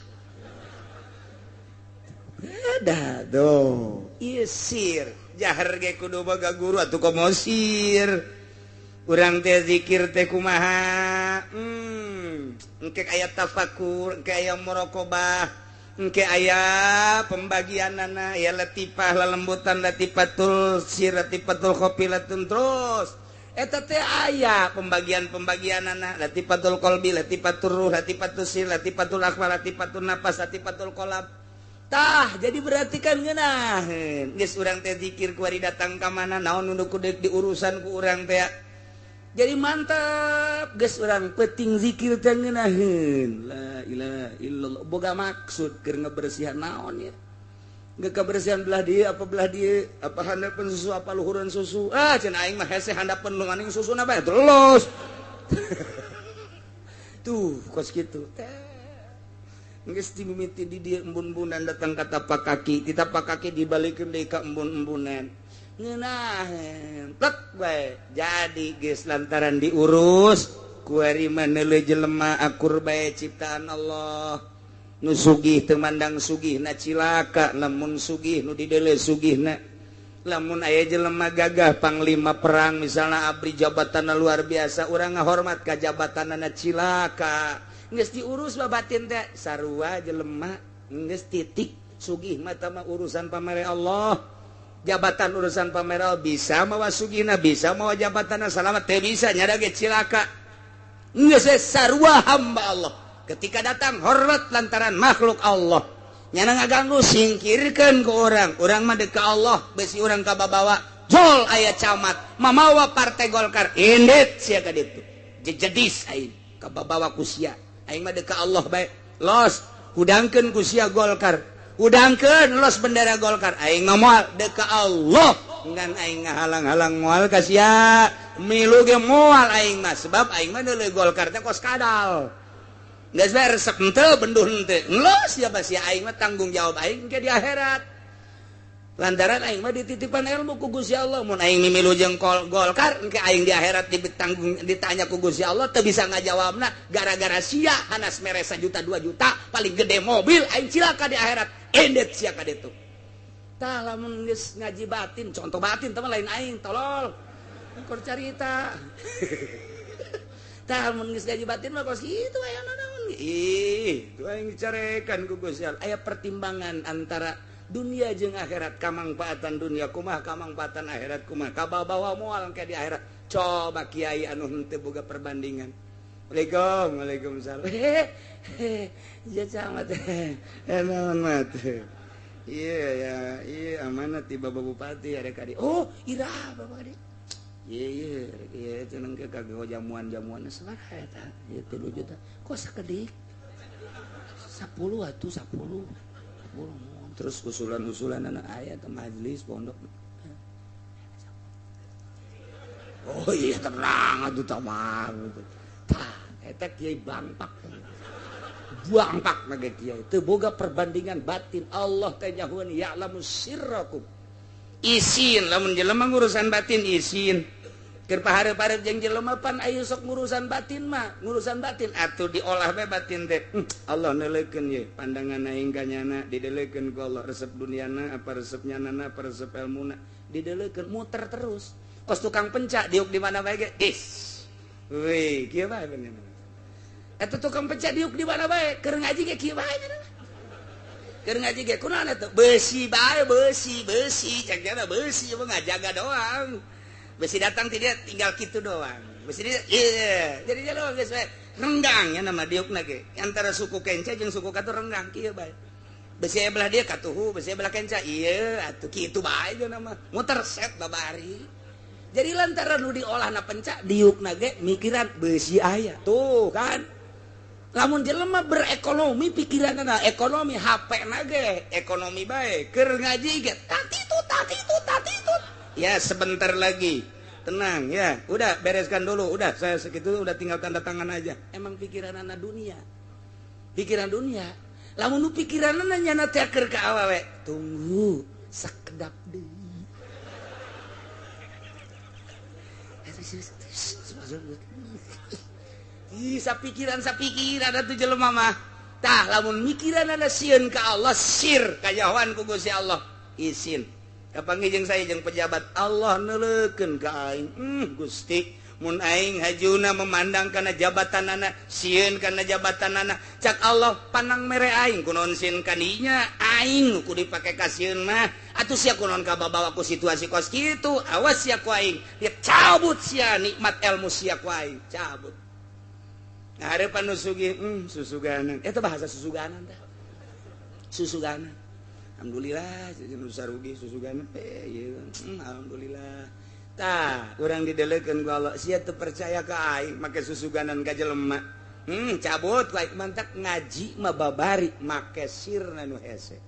Beda tuh. Ieu sir, jahar ge kudu boga guru atuh komo sir. Urang teh zikir teh kumaha? Engke aya tafakur, engke aya muraqabah. Engke aya pembagianana ya latifah lelembutan latifatul sir latifatul khofilatun terus eta teh aya pembagian-pembagianana latifatul qalbi latifatul ruh latifatul sir latifatul akhwa latifatul nafas latifatul qalb. Tah jadi berarti kan ngeunaheun geus urang teh zikir kuari datang ka mana naon nu kudu diurusan ku urang teh jadi mantap geus urang penting zikir teh ngeunaheun la ilaha illallah boga maksud keur ngebersihan naon ya geus kabersihan belah dieu apa belah dieu apa handapeun susu apa luhureun susu ah cenah aing mah hese handapeun lu maning susuna bae terus tuh kos kitu teh geus dimimiti di dieu embun-embunan datang ka tapak kaki di tapak kaki dibalikeun deui ka embun-embunan ngeunaheun plek bae jadi geus lantaran diurus kuari mah neuleuh jelema akur bae ciptaan Allah nu sugih teu mandang sugihna cilaka lamun sugih nu dideuleu sugihna lamun aya jelema gagah panglima perang misalna abri jabatanna luar biasa urang ngahormat ka jabatanna cilaka geus diurus babatin teh sarua jelema geus titik sugih mah tah mah urusan pamere Allah jabatan urusan pameral bisa mawa sugihna bisa mawa jabatanna salamat teu bisa nyada ge cilaka geus sarua hamba Allah ketika datang hormat lantaran makhluk Allah nyana ngaganggu singkirkeun ku urang urang mah deuk ka Allah besi urang ka babawa jol aya camat mamawa partai Golkar indit sia ka ditu jejedis aing ka babawa ku sia aing mah deuk ka Allah bae los hudangkeun ku sia Golkar udangkeun los bendera Golkar aing mah moal deuk ka Allah ngan aing ngahalang-halang moal ka sia milu ge moal aing mah sebab aing mah deuleu Golkar teh kos kadal geus bae resep henteu benduh henteu los sia sia aing mah tanggung jawab aing ke di akhirat lantaran aing mah dititipan ilmu ku Gusti Allah mun aing mimilu jeung Golkar engke aing di akhirat ditanggung ditanya ku Gusti Allah teu bisa ngajawabna gara-gara sia hanas mere 1 juta 2 juta paling gede mobil aing cilaka di akhirat endet sia ka ditu tah lamun geus ngaji batin contoh batin teh lain aing tolol keur carita tah lamun geus ngaji batin mah kos kitu aya naon ih tu aing dicarekan ku Gusti Allah aya pertimbangan antara dunia jeung akhirat kamangfaatan dunia kumaha kamangfaatan akhirat kumaha kabawa moal ke di akhirat coba kiai anu henteu boga perbandingan. Waalaikumsalam waalaikumsalam ya camat naon mat iya ya iya amanat ti Bapak Bupati ada kadi oh ira Bapak kadi iya iya iya cenah ke kagak jamuan-jamuan sabaraha eta ieu 3 juta kok sakedik 10 atuh 10 10 terus usulan-usulan anak ayat majelis pondok oh iya tenang atuh tamah tah eta kiai bangpak bangpak mah kiai teu boga perbandingan batin Allah teh nyahueun ya'lamu sirrakum isin lamun jelema ngurusan batin isin keur pahareup-hareup jeung jelema pan ayu sok ngurusan batin mah ngurusan batin atuh diolah bae batin teh Allah neuleukeun ye pandangan aing ka nyana dideulekeun ku Allah resep duniana apa resep nyanana apa resep elmuna dideulekeun muter terus kos tukang pencak diuk di mana bae ge is weh kieu bae bener Eta tukang penca diuk di mana bae keur ngaji ge kieu bae. Keur ngaji ge kunaon eta besi bae besi besi cek nya besi mah ngajaga doang. Besi datang ti dia tinggal kitu doang. Besi dia iya jadi dia doang geus bae. Renggang nya nama diukna ge. Antara suku kenca jeung suku katu renggang kieu bae. Besi belah dia katuhu, besi belah kenca iya atuh kitu bae jeung nama. Muter set babari. Jadi lantaran nu diolahna penca diukna ge mikiran besi aya. Tuh kan. Lamun jelema berekonomi pikiranna ekonomi HP na ge ekonomi bae keur ngaji ge tatitut tatitut tatitut. Ya sebentar lagi. Tenang ya. Udah bereskan dulu. Udah saya segitu udah tinggal tanda tangan aja. Emang pikiranna dunia. Pikiran dunia. Lamun nu pikiranna nyana teh keur ka awewe. Tunggu sakedap deui. Ih, sapikiran atuh jelema mah. Tah lamun mikiran ada sieun ka Allah sir kajahoan ku Gusti Allah. Isin. Kapanggih jeung saya jeung pejabat Allah neuleukeun ka aing. Gusti, mun aing hajuna memandang kana jabatanana, sieun kana jabatanana. Cak Allah panang mere aing kunaon sieun kaninya, aing nu kudu dipake ka sieun mah. Atuh sia kunaon kababawa ku situasi kos kitu, awas sia ku aing. Dia cabut sia nikmat ilmu sia ku aing, cabut. Harapan nu sugih, susuganan. Eta bahasa susuganan tah. Susuganan. Alhamdulillah nu sarugi susuganan. Ieu alhamdulillah. Tah, urang didelekeun ku Allah, sia teu percaya ka aing make susuganan ka jelema. Cabut ku aing mantak ngaji mah babari make sirna nu hese.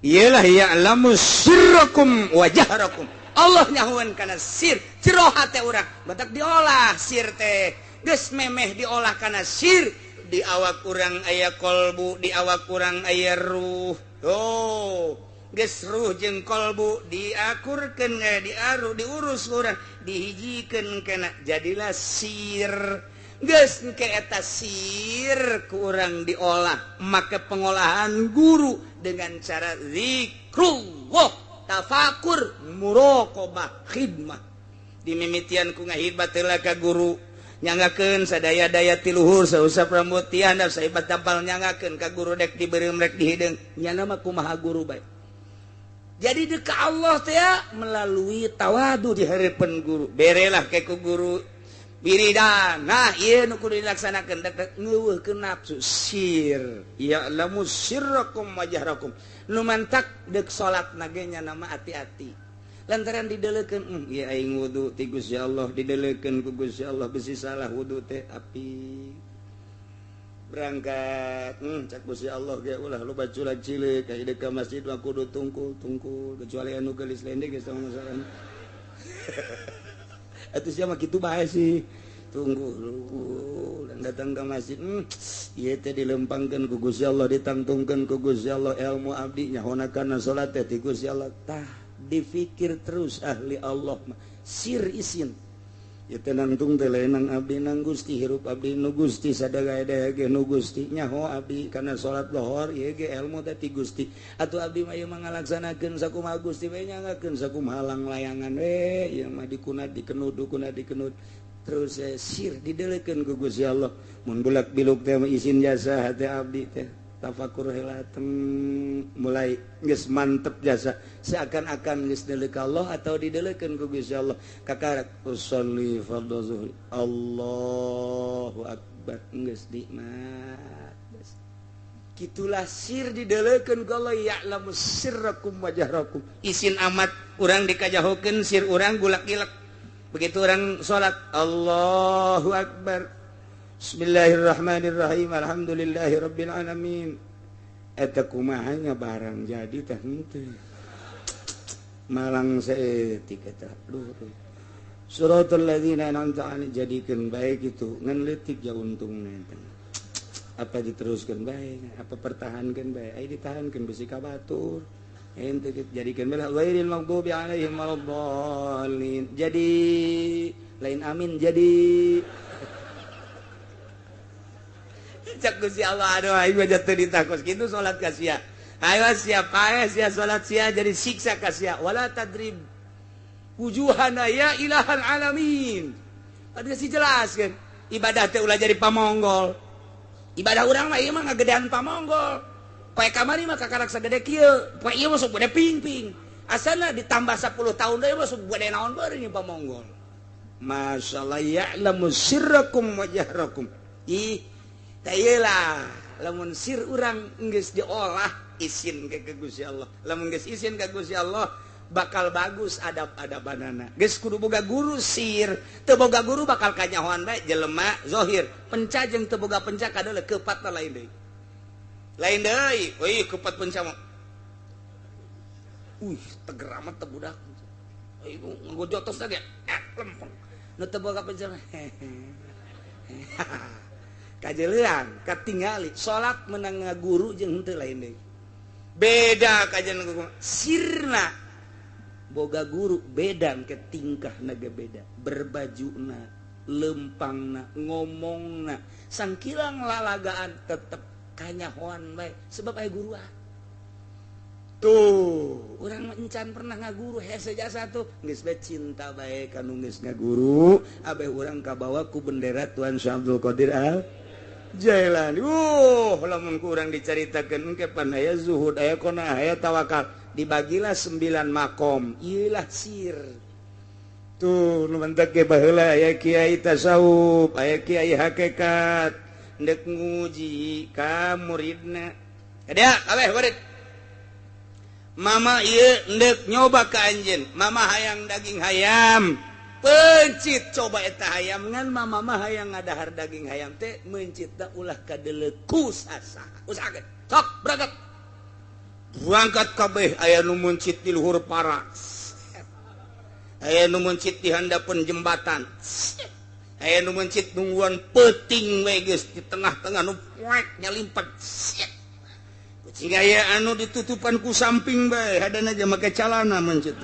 Iyalah ya'lamu sirrakum wa jahrakum. Allah nyahuan kana sir, jero hate urang. Mantak diolah sir teh. Geus memeh diolah kana sir di awak urang aya kolbu, di awak urang aya ruh. Oh, geus ruh jeung kolbu diakurkeun diaru diurus urang, dihijikeun kana jadilah sir. Geus engke eta sir ku urang diolah make pengolahan guru dengan cara zikrullah, tafakur, muraqabah, khidmah. Dimimitian ku ngahidmat heula ka guru. Nyangakeun sadaya-daya ti luhur sausap rambut ti handap saibat tapal nyangakeun ka guru dek dibeureum rek dihideung nyana mah kumaha guru bae. Jadi deuk ka Allah teh melalui tawadu di hareupeun guru. Berelah ke ku guru wiridan. Nah ieu nu kudu dilaksanakeun dek ngeuweuhkeun nafsu sir. Ya'lamu sirrakum wa jahrakum. Nu mantak deuk salat na ge nyana mah ati-ati. Lantaran didelekeun ieu aing wudu ti Gusti Allah didelekeun ku Gusti Allah bisi salah wudu teh api berangkat cak Gusti Allah ge ulah loba culak cileuk ka ka masjid mah kudu tungkul kecuali anu geulis lendek geus tong masalah. Atuh sia mah kitu bae sih tunggu dan datang ke masjid ieu teh dilempangkeun ku Gusti Allah ditangtungkeun ku Gusti Allah ilmu abdi nyahona kana salat teh ti Gusti Allah. Tah difikir terus ahli Allah mah sir isin ya tenangtung teh lain abdi nang Gusti hirup abdi nu Gusti sadaya-daya ge nu Gusti nyaho abdi kana salat lohor ieu ge ilmu teh ti Gusti atuh abdi mah ieu mah ngalaksanakeun sakumaha Gusti we nyangakeun sakumaha layangan we ieu mah dikunat dikenud kunat dikenud terus sir didelekeun ku Gusti Allah mun bulak biluk teh isin jasa hate abdi teh tafakur heula mulai geus mantep jasa seakan-akan geus deuleuh Allah atau didelekeun ku Gusti Allah kakarak usolli fardhu zuhri Allahu akbar geus nikmat. Kitulah sir didelekeun ku Allah ya'lamu sirrakum wa jahrakum. Isin amat urang dikajahokeun sir urang gulak-gilek begitu urang salat Allahu akbar Bismillahirrahmanirrahim alhamdulillahirabbil alamin. Eta kumaha nya barang jadi teh henteu. Malang saeutik eta. Duh. Suratul ladzina an'amta alaihim jadikeun bae kitu ngan leutik ja untungna eta. Apa diteruskeun bae, apa pertahankeun bae, ai ditahankeun bisi ka batur. Henteu jadikeun bae ghairil maghdubi alaihim waladdallin. Jadi lain amin jadi cak Gusti Allah aduh aing mah jatuh ditakos kitu salat ka sia. Ayo sia paeh sia salat sia jadi siksa ka sia. Wala tadrib wujuhana ya ilahal alamin. Ada sih jelas kan. Ibadah teh ulah jadi pamonggol. Ibadah urang mah ieu mah ngagedean pamonggol. Poe kamari mah kakarak sagede kieu, poe ieu mah sok gede ping-ping. Asana ditambah 10 tahun deui mah sok gede naon beureun pamonggol. Masyaallah ya'lamu sirrakum wa jahrakum. Ih, tah ieu lah lamun sir urang geus diolah isin ke Gusti Allah. Lamun geus isin ka Gusti Allah bakal bagus adab-adabanana. Geus kudu boga guru sir, teu boga guru bakal kanyahoan bae jelema zahir. Penca jeung teu boga penca kadeuleu keupatna lain deui. Lain deui, euy keupat penca mah. Uih, teger amat teh budak. Euy ngagojotos ge, lempeng. Nu teu boga penca mah. Kajeleuan, katingali salat menang ngaguru jeung henteu lain deui. Beda kajian sirna boga guru beda ke tingkah naga beda berbajuna lempangna ngomongna sangkilang lalagaan tetep kanyahoan bae sebab aya guruan tuh urang encan pernah ngaguru hese jasa tuh geus bae cinta bae ka nu geus ngaguru abeh urang kabawa ku bendera Tuan Syekh Abdul Qadir Al Jailani. Lamun kurang diceritakan engke pan aya zuhud aya qanaah aya tawakal dibagilah 9 makom ieulah sir tuh nu mentek ge baheula aya kiai tasawuf aya kiai hakikat ndek nguji ka muridna dia kabeh murid mama ieu ndek nyoba ka anjeun mama hayang daging hayam pencit coba eta hayam ngan mama mah hayang ngadahar daging hayam teh mencitna ulah kadeuleu ku sasaha usahakeun sok berangkat berangkat kabeh aya nu mencit di luhur para aya nu mencit di handapeun jembatan aya nu mencit nungguan peuting we geus di tengah-tengah nu poek nyalimpet kucing aya anu ditutupan ku samping bae hadana aja make calana mencit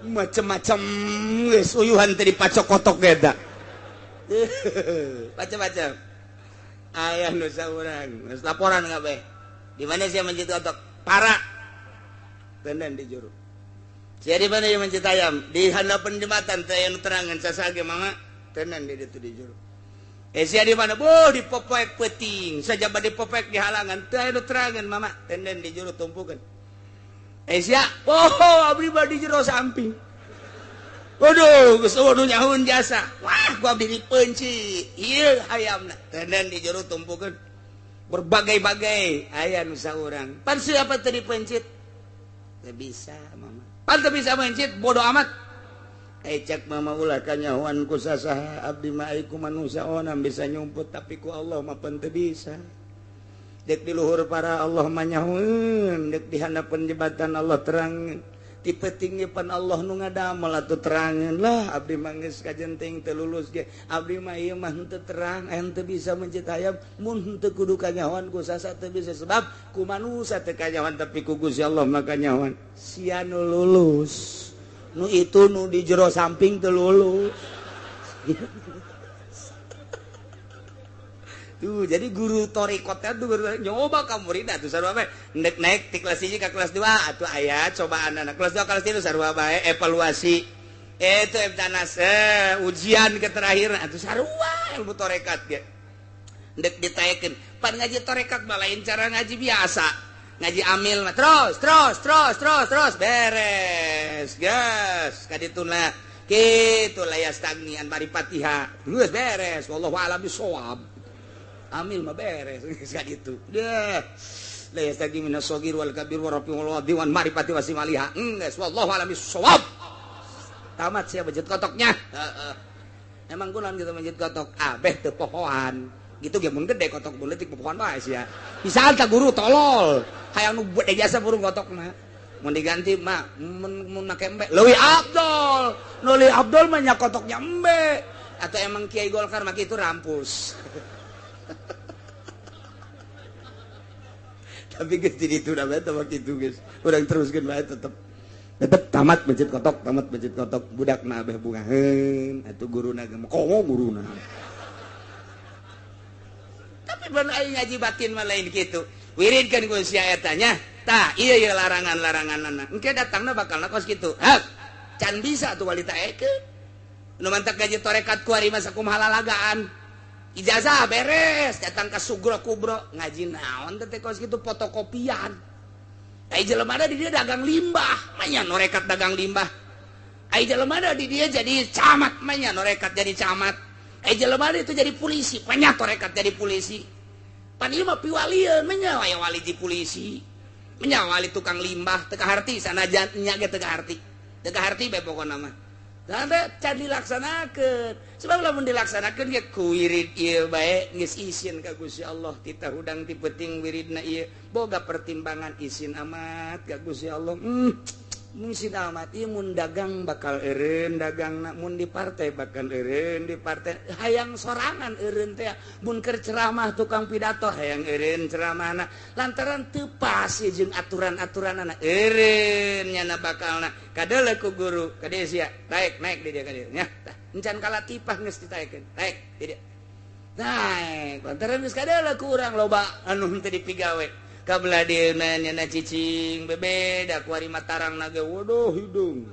macam-macam geus uyuhan teh dipacok kotok eta macam-macam aya nu saurang geus laporan kabeh di mana sia mencit kotok para tenden di juru sia di mana ieu mencit ayam di handapeun jembatan teh aya nu terangan sasage mama tenden di ditu di juru sia di mana boh di popoek peuting sajaba di popoek di halangan teh aya nu terangan mama tenden di juru tumpukeun sia oh abdi badi jero samping waduh geus eueuh nyahueun jasa wah ku abdi dipeunci ieu hayamna tenden di jero tumpukeun berbagai-bagai aya nu saurang pan siapa teu dipencit teu bisa mama pan teu bisa mencit bodo amat cek mama ulah kanyahoan ku sasaha abdi mah ai ku manusia onam bisa nyumput tapi ku Allah mah pan teu bisa dek di luhur para Allah manyahueun dek di handapeun jembatan Allah terang ti peuting pan Allah nu ngadamel atuh terangeun lah abdi mah geus kajenting teu lulus ge abdi mah ieu mah henteu terang henteu bisa mencit hayam mun henteu kudu kanyahoan ku sasa teu bisa sebab ku manusia teu kanyahoan tapi ku Gusti Allah mah kanyahoan sia nu lulus nu itu nu di jero samping teu lulus. Tuh, jadi guru torikotnya tuh guru nyoba ka murid atuh sarua bae ndek naik ti kelas 1 ka kelas 2 atuh aya cobaan anak kelas 2 kelas 3 sarua bae evaluasi itu ebtanas ujian ke terakhir atuh sarua ilmu torekat ge ndek ditaekeun pan ngaji torekat mah lain cara ngaji biasa ngaji amil mah terus terus terus terus terus beres gas ka dituna kitu la yastagni an marifatiha geus beres wallahu a'lam bissawab amil mah beres geus kitu deh la yastagi minas sagir wal kabir wa rafi wal wadi wan marifati wasimaliha geus wallahu a'lam bissawab tamat sia mencit kotoknya heeh emang kunaon kitu mencit kotok abeh teu pohoan gitu ge mun gede kotok mun leutik pohoan bae sia bisa tah guru tolol hayang nu gede jasa burung kotokna mun diganti mah mun make embe leuwih abdol nu leuwih abdol mah nya kotoknya embe atau emang Kiai Golkar mah kitu rampus. Tapi geus di ditu da bae teh kitu geus. Urang teruskeun bae tetep. Tetep tamat mencit kotok, tamat mencit kotok budakna abeh bungaheun atuh guruna ge komo guruna. Tapi ban aing ngaji batin mah lain kitu. Wiridkeun ku sia eta nya. Tah, ieu ieu larangan-laranganna. Engke datangna bakalna kos kitu. Hak, can bisa tuh walita ekeun. Nu mantak gaji torekat kuari mah sakumaha lalagaan. Ijazah beres, datang ke Sugro Kubro, ngaji naon teh kos kitu fotokopian. Ai jelema di dia dagang limbah, manya norekat dagang limbah. Ai jelema di dia jadi camat, manya norekat jadi camat. Ai jelema itu jadi polisi, manya torekat jadi polisi. Pan ieu mah piwalieun, manya aya wali di polisi. Manya wali tukang limbah, teu kaharti sanajan nya ge teu kaharti. Teu kaharti bae pokona mah. Tanda can dilaksanakeun. Sebab lamun dilaksanakeun ge ku wirid ieu bae geus isin ka Gusti Allah titah hudang ti peuting wiridna ieu boga pertimbangan isin amat ka Gusti Allah. Isin amat ieu mun dagang bakal eureun dagangna, mun di partai bakal eureun di partai, hayang sorangan eureun teh, mun keur ceramah tukang pidato hayang eureun ceramahna lantaran teu pas jeung aturan-aturanana eureun nyana bakalna kadeuleu ku guru ka dieu sia naik naik di dia ka dieu nya tah encan kalatipah geus ditaekeun naik di dia naik lantaran geus kadeuleu ku urang loba anu henteu dipigawe kabelah dieuna nyana cicing bebeda ku ari matarang na ge waduh hidung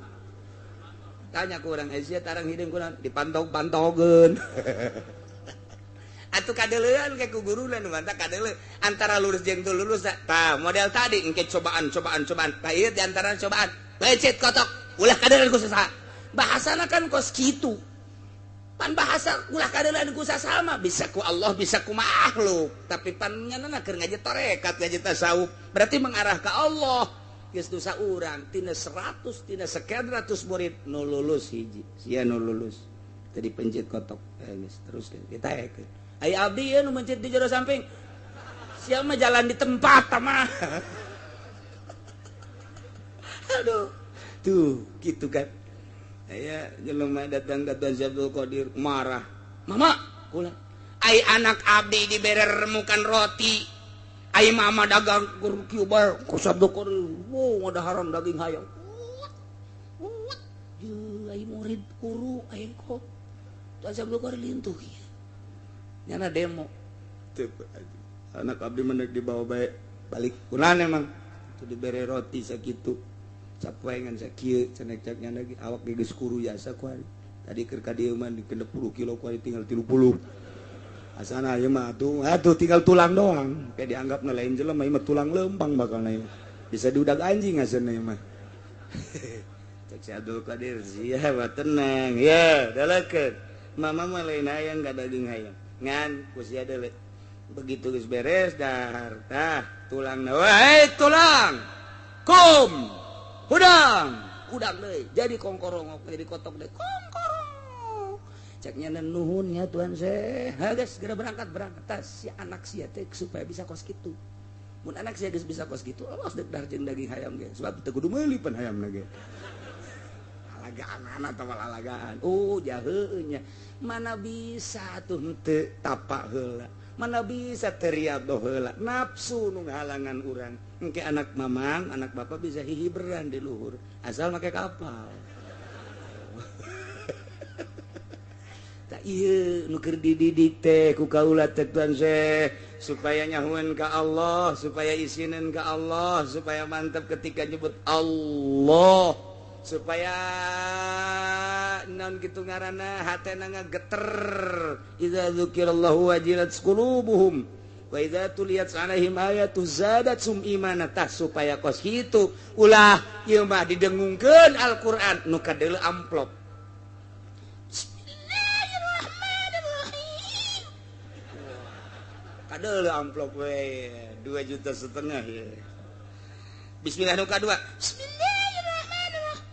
tanya ku urang sia tarang hidung kurang dipantog-pantogeun atuh kadeuleuan ke ku guruna nu mantap kadeuleu antara lurus jeung teu lurus tah model tadi engke cobaan cobaan cobaan tah ieu di antara cobaan becet kotok ulah kadeuleuan ku saha bahasana kan kos kitu pan bahasa ulah kadeuleuan ku sasama bisa ku Allah bisa ku makhluk tapi pan nyana keur ngaji tarekat ngaji tasawuf berarti mengarah ke Allah geus dosa urang tina 100 tina sekian ratus murid nu lulus hiji sia nu lulus tadi pencet kotok geus terus ditaekeun ai abdi ieu nu mencet di jero samping sia mah jalan di tempat mah aduh tuh gitu kan. Aya jelema datang ka Tuan Abdul Qadir marah. Mama, kula. Ai anak abdi dibere remukan roti. Ai mama dagang kur kieu bae ku Abdul Qadir. Wow, ngadaharan daging hayam. Wut. Ye, ai murid guru ai kok. Tuan Abdul Qadir lintuh ieu. Nyana demo. Teu anak abdi mah dibawa bae balik. Kunaon emang? Teu dibere roti sakitu. Capoengan sakieu cenah cek nya lagi awak ge geus kuru jasa ku ari. Tadi keur ka dieu mah 60 kilo ku ari tinggal 30. Asana ieu mah atuh tinggal tulang doang. Kayak dianggapna lain jelema ieu mah tulang lempang bakalna ieu. Bisa diudag anjing asana ieu mah. Cek si Abdul Qadir sia mah tenang ya dalekeun. Mama mah lain hayang ka daging hayam. Ngan ku sia deuleu. Begitu geus beres dahar tah tulangna wae tulang. Kum hudang hudang deui jadi kongkorongok jadi kotok deui kongkorong cek nya nuhun nya Tuhan seh geus segera berangkat berangkat tas si anak sia teh supaya bisa kos kitu mun anak sia geus bisa kos kitu awas deuk dahar jeung daging hayam ge sebab teu kudu meuli pan hayamna ge alagaan atawa lalagaan oh jaheueun nya mana bisa tuh henteu tapak heula mana bisa teriadoh heula nafsu nu ngahalangan urang engke anak mamang anak bapak bisa hihiberan di luhur asal make kapal tak ieu nu keur dididik teh ku kaula teh Tuan Syekh supaya nyahueun ka Allah supaya isineun ka Allah supaya mantap ketika nyebut Allah supaya naon kitu ngaranna hatena ngageter idza dzukirallahu wajilat qulubuhum wa idza tuliyat alaihim ayatu zadatsum imana tah supaya kos kitu ulah ieu mah didengungkeun Al-Qur'an nu kadeuleu amplop Bismillahirrahmanirrahim kadeuleu amplop we 2,5 juta ye Bismillah nu kadua Bismillahirrahmanirrahim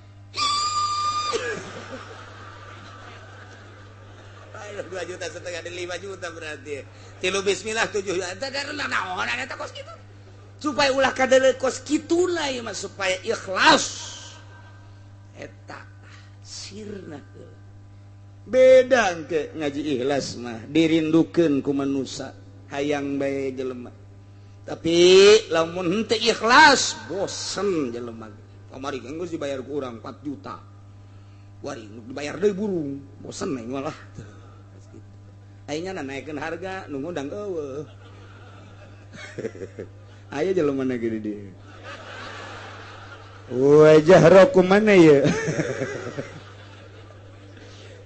2,5 juta ada 5 juta berarti tilu bismillah 7 juta karena naon eta kos kitu supaya ulah kadeuleu kos kitu lah ieu mah supaya ikhlas eta sirna beda engke ngaji ikhlas mah dirindukeun ku manusa hayang bae jelema tapi lamun henteu ikhlas bosen jelema kamari geus dibayar ku urang 4 juta wari dibayar deui burung bosen aing malah aingna naikeun harga nu ngundang eueuh aya jelema na gede dieu wajah roku mana ya.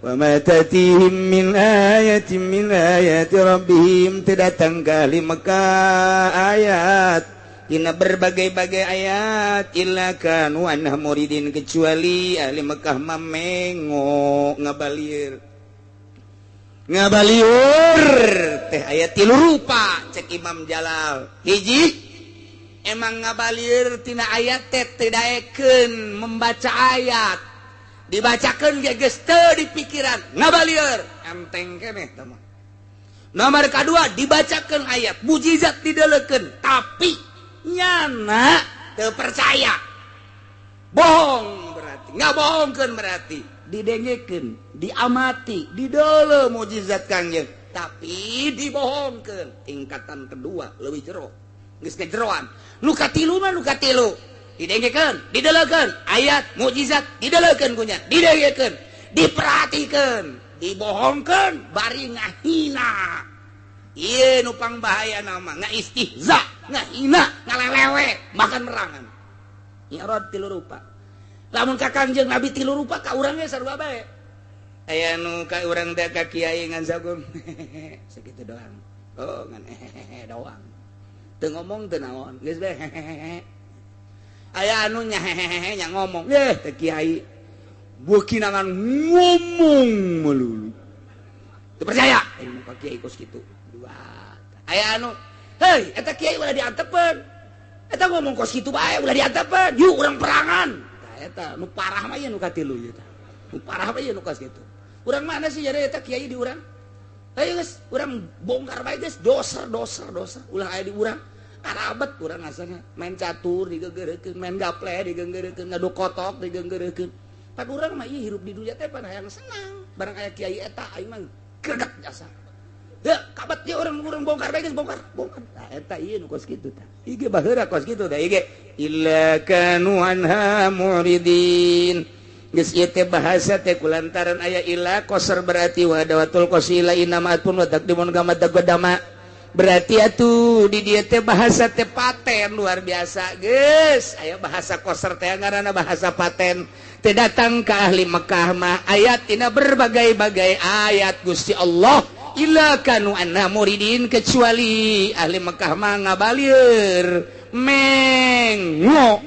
Wa ma tatihim min ayatin min ayati rabbihim teu datang ka ahli Mekah ayat tina berbagai-bagai ayat illa kanu anha muridin kecuali ahli Mekah mamengo ngabalieur ngabalieur teh ayat tilu rupa cek Imam Jalal. Hiji emang ngabalieur tina ayat teh teu daekeun membaca ayat dibacakan geus teu di pikiran ngabalieur enteng keneh tah mah. Nomor kadua dibacakan ayat mujizat didelekeun tapi nyana teu percaya bohong berarti ngabohongkeun berarti didengekeun diamati didele mujizat Kangjeng tapi dibohongkeun tingkatan kedua leuwih jero geus kejeroan. Nu katilu mah nu katilu didengekeun didelekeun ayat mukjizat didelekeun kunya didengekeun diperhatikeun dibohongkeun bari ngahina. Ieu nu pangbahaya nama ngaistihza ngahina ngalelewe makan merangan nyorot tilu rupa. Lamun ka Kangjeng Nabi tilu rupa ka urang ge sarua bae. Aya nu ka urang teh ka kiai ngan sagum sakitu doang. Oh ngan doang teu ngomong teu naon geus bae. Aya anu nya hehehe nya ngomong yeh teh kiai beukinangan ngomong melulu teu percaya ilmu ka kiai kos kitu. Dua aya anu hei eta kiai ulah diantepeun eta ngomong kos kitu bae ulah diantepeun yuk urang perangan. Tah eta nu parah mah ieu nu katilu ieu tah nu parah mah ieu nu kos kitu. Urang mana sih jadi eta kiai di urang ayo geus urang bongkar bae geus doser doser doser ulah aya di urang karabat urang asana main catur digenggereukeun main gaple digenggereukeun ngadu kotok digenggereukeun. Pan urang mah ieu hirup di dunia teh pan hayang senang barang aya kiai eta aing mah greget jasa. Heuh kabat ieu urang bongkar bae geus bongkar bongkar. Tah eta ieu nu kos kitu tah ieu ge baheula kos kitu tah ieu ge illa kanu anha muridin. Geus ieu teh bahasa teh kulantaran aya illa qasar berarti wa dawatul qasila inama atun wa taqdimun kama taqaddama. Berarti atuh di dieu teh bahasa teh paten luar biasa geus aya bahasa koser teh ngaranna bahasa paten teh datang ka ahli Mekah mah ayat tina berbagai-bagai ayat Gusti Allah illa kanu anna muridin kecuali ahli Mekah mah ngabalieur mengo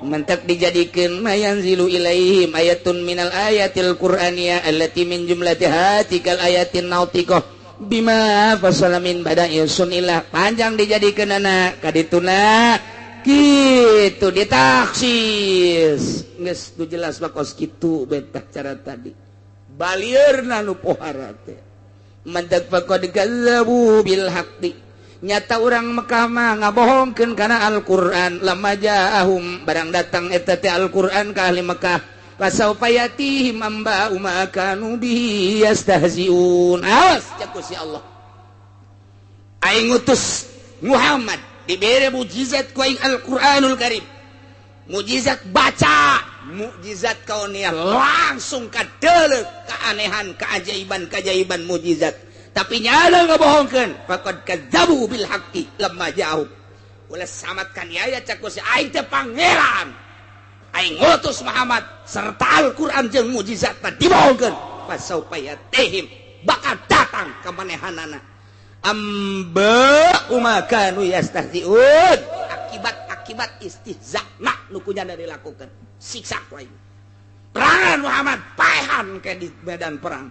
mentak dijadikeun mayanzilu ilaihim ayatun minal ayatil qur'aniyah allati min jumlatiha tikal ayatin nautiqah bima fasalamin bada'i sunilah panjang dijadikeun anak kadituna kitu ditaksis geus nu jelas mah kos kitu betah cara tadi balieurna nu pohara teh mantak faqad kazzabu bil haqqi nyata urang Mekah mah ngabohongkeun kana Al-Qur'an lamma ja'ahum barang datang eta teh Al-Qur'an ka ahli Mekah fasaufa yatihim amba'u ma kanu bihi yastahzi'un. Awas cek si Allah aing ngutus Muhammad dibere mukjizat ku aing Al-Qur'anul Karim mukjizat baca mukjizat kauniah langsung kadeuleuh keanehan keajaiban keajaiban mukjizat tapi nyala ngabohongkeun faqad kadzabu bil haqqi lamma ja'u ulah samat kaniaya cek ku si aing teh pangeran aing ngutus Muhammad serta Al-Qur'an jeung mukjizatna dibohongkeun fasaufa yatihim bakal datang ka manehanana amba uma kanu yastahzi'un akibat-akibat istihza'na nu kunyana dilakukan siksa ku aing perangan Muhammad paehan ke di medan perang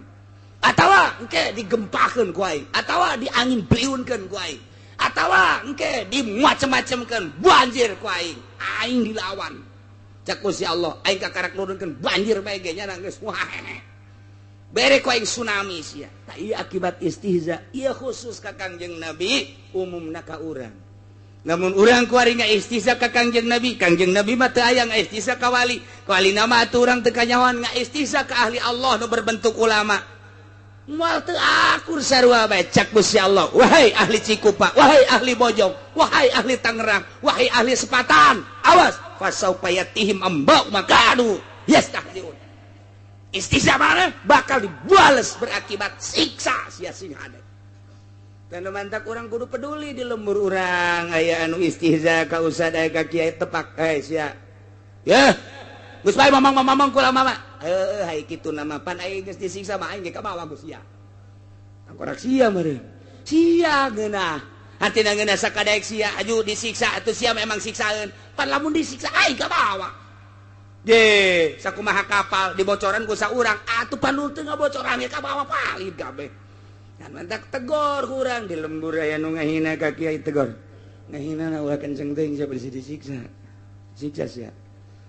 atawa engke digempakeun ku aing atawa diangin beliunkeun ku aing atawa engke dimacem-macemkeun banjir ku aing aing dilawan cak ku si Allah aing kakarak nurunkeun banjir bae ge nya geus wah bere ku aing tsunami sia. Tah ieu akibat istihza ieu khusus ka Kangjeng Nabi umumna ka urang. Namun urang kuari ngaistihza ka Kangjeng Nabi, Kangjeng Nabi mah teu aya ngaistihza ka wali. Wali nama atuh urang teu kanyahoan ngaistihza ka ahli Allah nu berbentuk ulama. Moal teu akur sarua bae cak Gusti Allah. Wahai ahli Cikupa, wahai ahli Bojong, wahai ahli Tangerang, wahai ahli Sepatan, awas fasaufa yatihim amba'u makanu yastahzi'un. Istihza mana bakal dibales berakibat siksa sia sing ada. Tanda mantak urang kudu peduli di lembur urang aya anu istihza ka ustad aya ka kiai tepak sia. Ya. Geus bae mamang-mamang kula mama. Heuh hai kitu nama pan aing geus disiksa mah aing ge kabawa ku sia. Tangkorak sia meureun. Sia geunah. Hatina ngeunah sakadaek sia aju disiksa atuh sia memang siksaeun. Pan lamun disiksa aing kabawa. Je, sakumaha kapal dibocoran ku saurang atuh pan nu teu ngabocoran ge kabawa palid kabeh. Kan mantak tegor kurang di lembur aya nu ngahina ka kiai tegor. Ngahina na ulah kenceng teuing sia bisi disiksa. Siksa sia.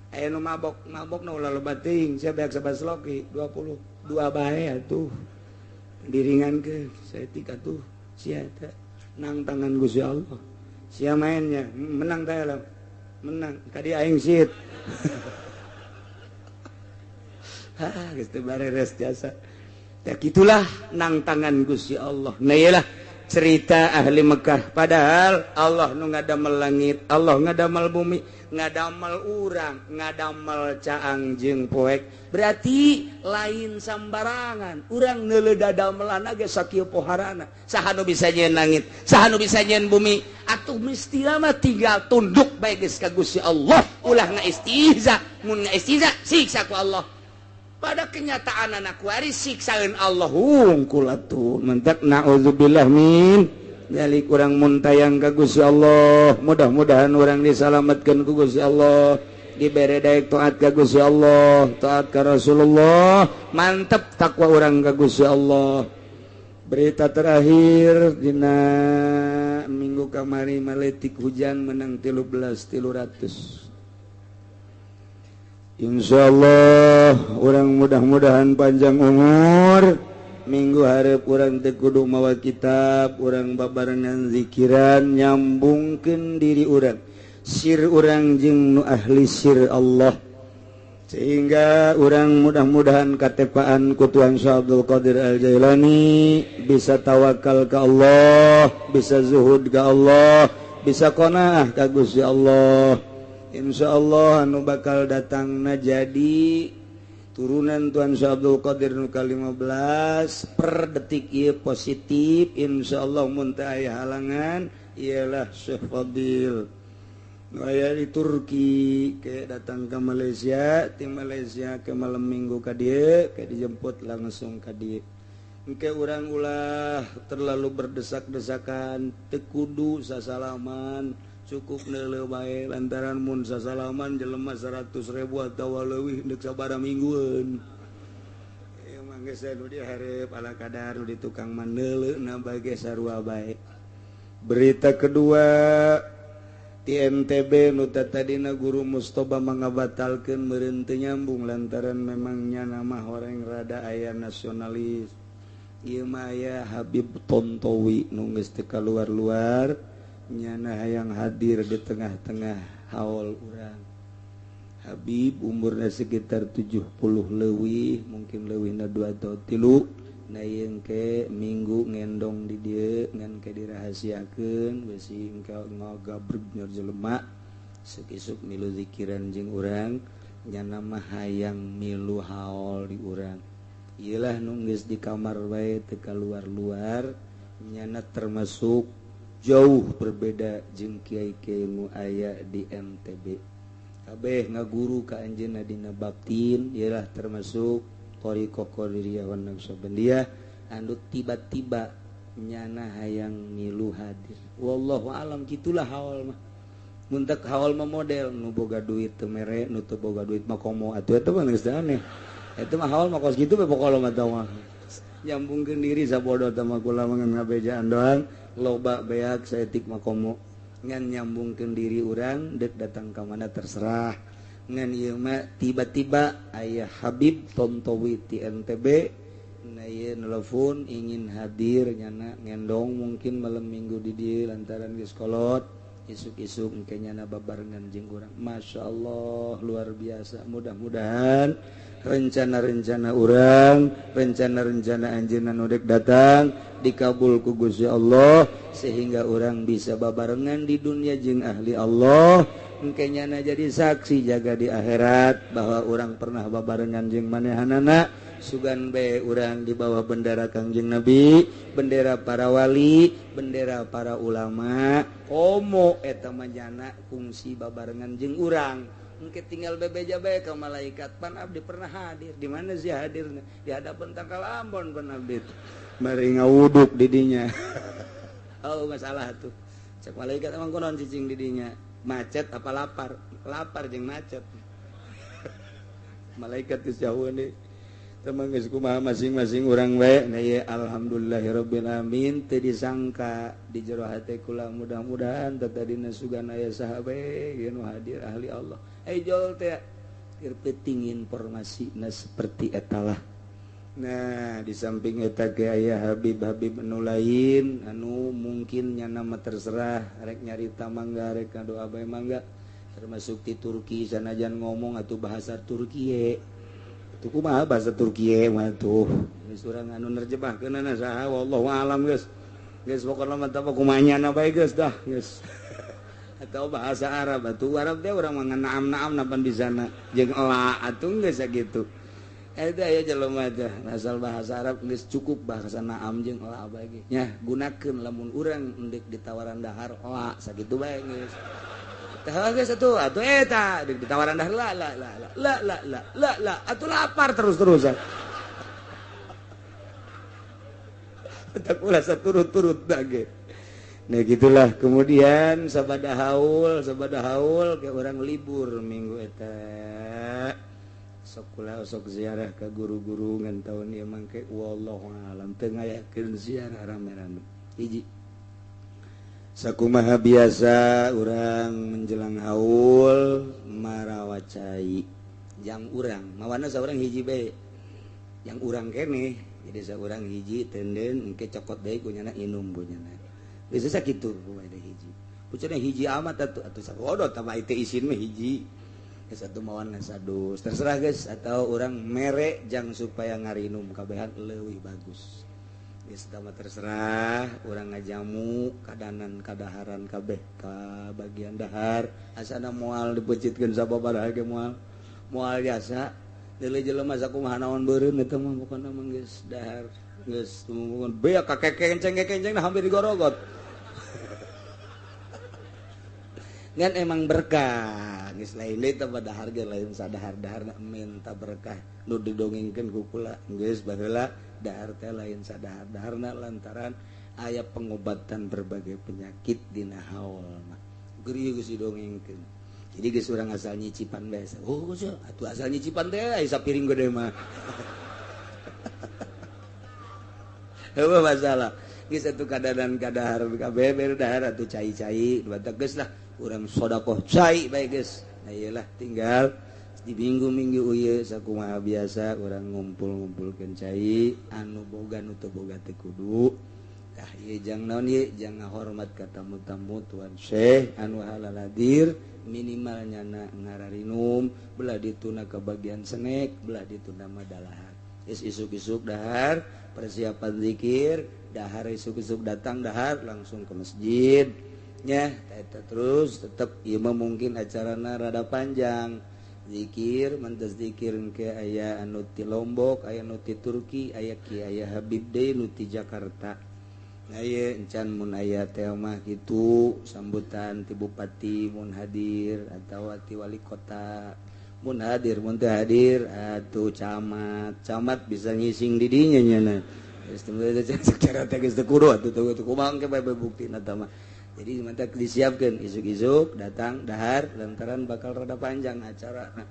Aya nu mabok, mabok na ulah loba teuing sia beak sabasloki 22 bae atuh. Diringankeun saeutik atuh sia teh nang tangan Gusti Allah. Sia mainnya menang teh lah. Menang kadi aing sit. Hah, geus teu bareres jasa. Ya gitulah nang tangan Gusti Allah. Nah iyalah cerita ahli Mekah. Padahal Allah nu ngadamel langit, Allah ngadamel bumi, ngadamel urang, ngadamel caang jeung poek. Berarti lain sambarangan. Urang neuleuh dadamelan ge sakieu poharana. Saha nu bisa nyieun langit, saha nu bisa nyieun bumi. Atuh mesti mah tinggal tunduk bae geus ka Gusti Allah. Ulah ngaistihza, mun ngaistihza siksa ku Allah. Pada kenyataan anak waris siksaeun Allah hungkul atuh mentak naudzubillah min dzalik. Urang muntayang ka Gusti Allah, mudah-mudahan urang disalametkeun ku Gusti Allah, dibere daek taat ka Gusti Allah, taat ka Rasulullah, mantep takwa urang ka Gusti Allah. Berita terakhir dina minggu kamari maletik hujan menang 13.300. Insyaallah orang mudah-mudahan panjang umur. Minggu hareup urang teu kudu mawa kitab, urang babarengan zikiran nyambungkeun diri urang, sir urang jeung nu ahli sir Allah, sehingga urang mudah-mudahan katepaan ku Tuhan Syekh Abdul Qadir Al-Jailani bisa tawakal ka Allah, bisa zuhud ka Allah, bisa qanaah ka Gusti Allah. Insyaallah anu bakal datangna jadi turunan Tuhan Syekh Abdul Qadir nu ka-15 per detik ieu positif. Insyaallah mun teu aya halangan ialah Syekh Fadil nu aya di Turki ke datang ke Malaysia, ti Malaysia ke malam minggu ka dieu ke dijemput langsung ka dieu. Engke urang ulah terlalu berdesak-desakan, teu kudu sasalaman, cukup neuleuh bae lantaran mun sasalaman jelema 100.000 atawa leuwih deuk sabaraha minggueun. Ieu mah geus nu dihareup ala kadar nu di tukang mah neuleuhna bae ge sarua bae. Berita kedua ti NTB nu tadina guru Mustoba mangabatalkeun meureun teu nyambung lantaran memang nya mah horeng rada aya nasionalis. Ieu mah aya Habib Tontowi nu geus teu kaluar-luar nyana hayang hadir di tengah-tengah haul urang. Habib umurnya sekitar 70 leuwih, mungkin leuwihna 2 atau 3. Nah ieu ke minggu ngendong di dieu ngan ke dirahasiakeun bisi engke ngagabreg nyor jelema sekisuk milu zikiran jeung urang nyana mah hayang milu haul di urang. Ieulah nu geus di kamar bae teu kaluar-luar nyana termasuk jauh berbeda jeung kiai-kiai nu aya di MTB. Kabeh ngaguru ka anjeunna dina baptin ialah termasuk thariqah Qadiriyah wan Naqsyabandiyah anu tiba-tiba nyana hayang milu hadir. Wallahu alam kitulah haul mah. Mun teu haul mah model nu boga duit teu mere, nu teu boga duit mah komo atuh eta mah geus aneh. Eta mah haul mah kos kitu we pokona mah tah mah. Nyambungkeun diri sabodo tah mah kula mah ngabejaan doang. Loba beak saeutik mah komo ngan nyambungkeun diri urang deuk datang ka mana terserah. Ngan ieu mah tiba-tiba aya Habib Tontowi ti NTB na ieu nelpon ingin hadir nyana ngendong mungkin malam minggu di dieu lantaran geus kolot isuk-isuk engke nyana babarengan jeung urang. Masyaallah luar biasa. Mudah-mudahan rencana-rencana urang, rencana-rencana anjeunna nu dek datang dikabul ku Gusti Allah sehingga urang bisa babarengan di dunia jeung ahli Allah. Engke nyana jadi saksi jaga di akhirat bahwa urang pernah babarengan jeung manehanana. Sugan bae urang di bawah bendera Kangjeng Nabi, bendera para wali, bendera para ulama. Komo eta mah nyana kungsi babarengan jeung urang. Engke tinggal bebeja bae ka malaikat pan abdi pernah hadir. Di mana sih hadirna? Di hadapan tangkal Ambon pan abdi. Bari ngawuduk di dinya. Oh masalah tuh. Cek malaikat emang kunaon cicing di dinya? Macet apa lapar? Lapar jeung macet. Malaikat geus jauh nih. Teman geus kumaha masing-masing urang we. Nah ye alhamdulillahirabbil alamin teu disangka di jero hate kula mudah-mudahan tatadina sugan aya saha bae nu hadir ahli Allah. Ejol teh keur penting informasina seperti etalah. Nah di samping eta ge aya Habib-habib anu lain anu mungkin nyana mah terserah rek nyarita mangga rek ngadoa bae mangga, termasuk di Turki sanajan ngomong atuh bahasa Turki. Tuh kumaha bahasa Turki mah tuh geus urang anu nerjemahkeunana saha wallahu alam geus. Geus pokona mah teh kumaha nyana bae geus dah geus. Atau bahasa Arab atuh Arab teh urang mah naam-naam napan bisana jeung ela atuh geus sakitu. Eta aya jelema teh asal bahasa Arab geus cukup bahasa naam jeung ela bae ge. Nya gunakeun lamun urang endek ditawaran dahar ela sakitu bae geus. Tah geus atuh atuh eta ditawaran dahar la la la la la la la la atuh lapar terus-terusan. Tak ulah saturut-turut ge. Nah gitulah kemudian sabada haul ke orang libur minggu eta. Sok kula sok ziarah ka guru-guru ngan taun ieu mangke wallahu alam teu ngayakeun ziarah rame-rame. Hiji. Sakumaha biasa urang menjelang haul marawa cai. Jang urang mawana saurang hiji bae. Yang urang keneh jadi saurang hiji tenden engke cokot deui kunyana inum kunyana. Geus sakitu kumaha hiji. Pucana hiji amat atuh atuh sabodo tah mah teh isin mah hiji. Geus atuh mawana sadus. Terserah geus atau urang mere jang supaya ngarinum kabehan leuwih bagus. Geus tah mah terserah urang ngajamu kadanan kadaharan kabeh ka bagian dahar asana moal dipeucitkeun sababaraha ge moal. Moal jasa deuleu jelema sakumaha naon beureum eta mah pokona mah geus dahar geus tumumun beak ka kekenceng-kekenceng hampir digorogot. Ngan emang berkah geus lain deui teh dahar ge lain sadahar-daharna minta berkah nu didongengkeun ku kula geus baheula dahar teh lain sadahar-daharna lantaran aya pengobatan berbagai penyakit dina haul mah geus geus didongengkeun. Jadi geus urang asal nyicipan bae. Oh geus atuh asal nyicipan teh aya sapiring gede mah. Heueuh masalah. Geus atuh kadadan kadahar kabeh bere dahar atuh cai-cai batak geus lah urang sedekah cai bae geus. Nah ieu lah tinggal di minggu-minggu ieu sakumaha biasa urang ngumpul-ngumpulkeun cai anu boga nu teu boga teh kudu. Tah ieu jang naon ieu jang ngahormat ka tamu-tamu tuan Syekh anu halaladir minimal nyana ngararinum belah dituna ka bagian senek belah dituna mah dalahar. Geus isuk-isuk dahar persiapan zikir dahar isuk-isuk datang dahar langsung ke masjid nya eta terus tetep ieu mah mungkin acarana rada panjang zikir mantas zikir ke aya anu ti Lombok aya nu ti Turki aya ki aya Habib deui nu ti Jakarta. Nah ieu encan mun aya teh mah kitu sambutan ti bupati mun hadir atawa ti wali kota mun hadir mun teu hadir atuh camat camat bisa ngising di dinya nyana geus secara teh geus teu kudu atuh teu kumaha engke bae buktina tah mah. Jadi mantap disiapkeun isuk-isuk datang dahar lantaran bakal rada panjang acara. Nah,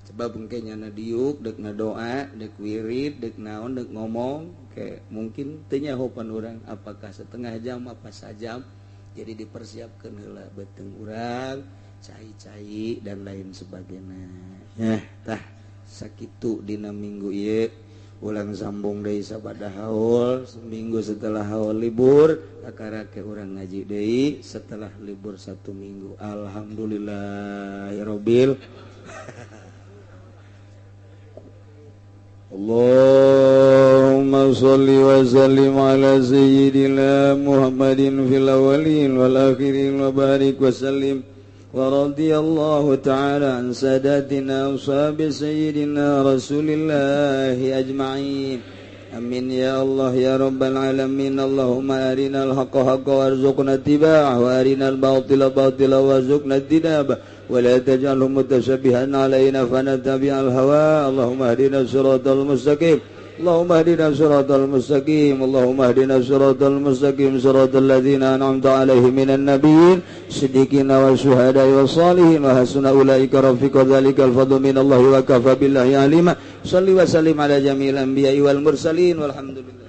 sebab engke nyana diuk deuk ngadoa, deuk wirid, deuk naon, deuk ngomong, ke mungkin teu nyahopan urang apakah setengah jam apa sajam. Jadi dipersiapkeun heula beuteung urang, cai-cai dan lain sebagainya. Yah, tah sakitu dina minggu ieu. Ulang sambung deui sabada haul, seminggu setelah haul libur, kakarake urang ngaji deui setelah libur satu minggu. Alhamdulillahirabbil. Allahumma sholli wa sallim ala sayyidina Muhammadin fil awwalin wal akhirin wa barik wa sallim. Wa radiyallahu ta'ala an sadatina ashabi sayyidina Rasulillahi ajma'in. Amin ya Allah ya Rabbal alamin. Allahumma arinal haqqa haqqa warzuqna ittiba'ah wa arinal batila batila warzuqna ijtinabah. ولا تجعله متشبها علينا فنتبع الهوى. اللهم اهدنا الصراط المستقيم. اللهم اهدنا الصراط المستقيم. اللهم اهدنا الصراط المستقيم صراط الذين أنعمت عليهم من النبيين الصديقين والشهداء والصالحين وحسن أولئك رفيقا. ذلك الفضل من الله وكفى بالله عليما. صل وسلم على جميع الأنبياء والمرسلين والحمد لله.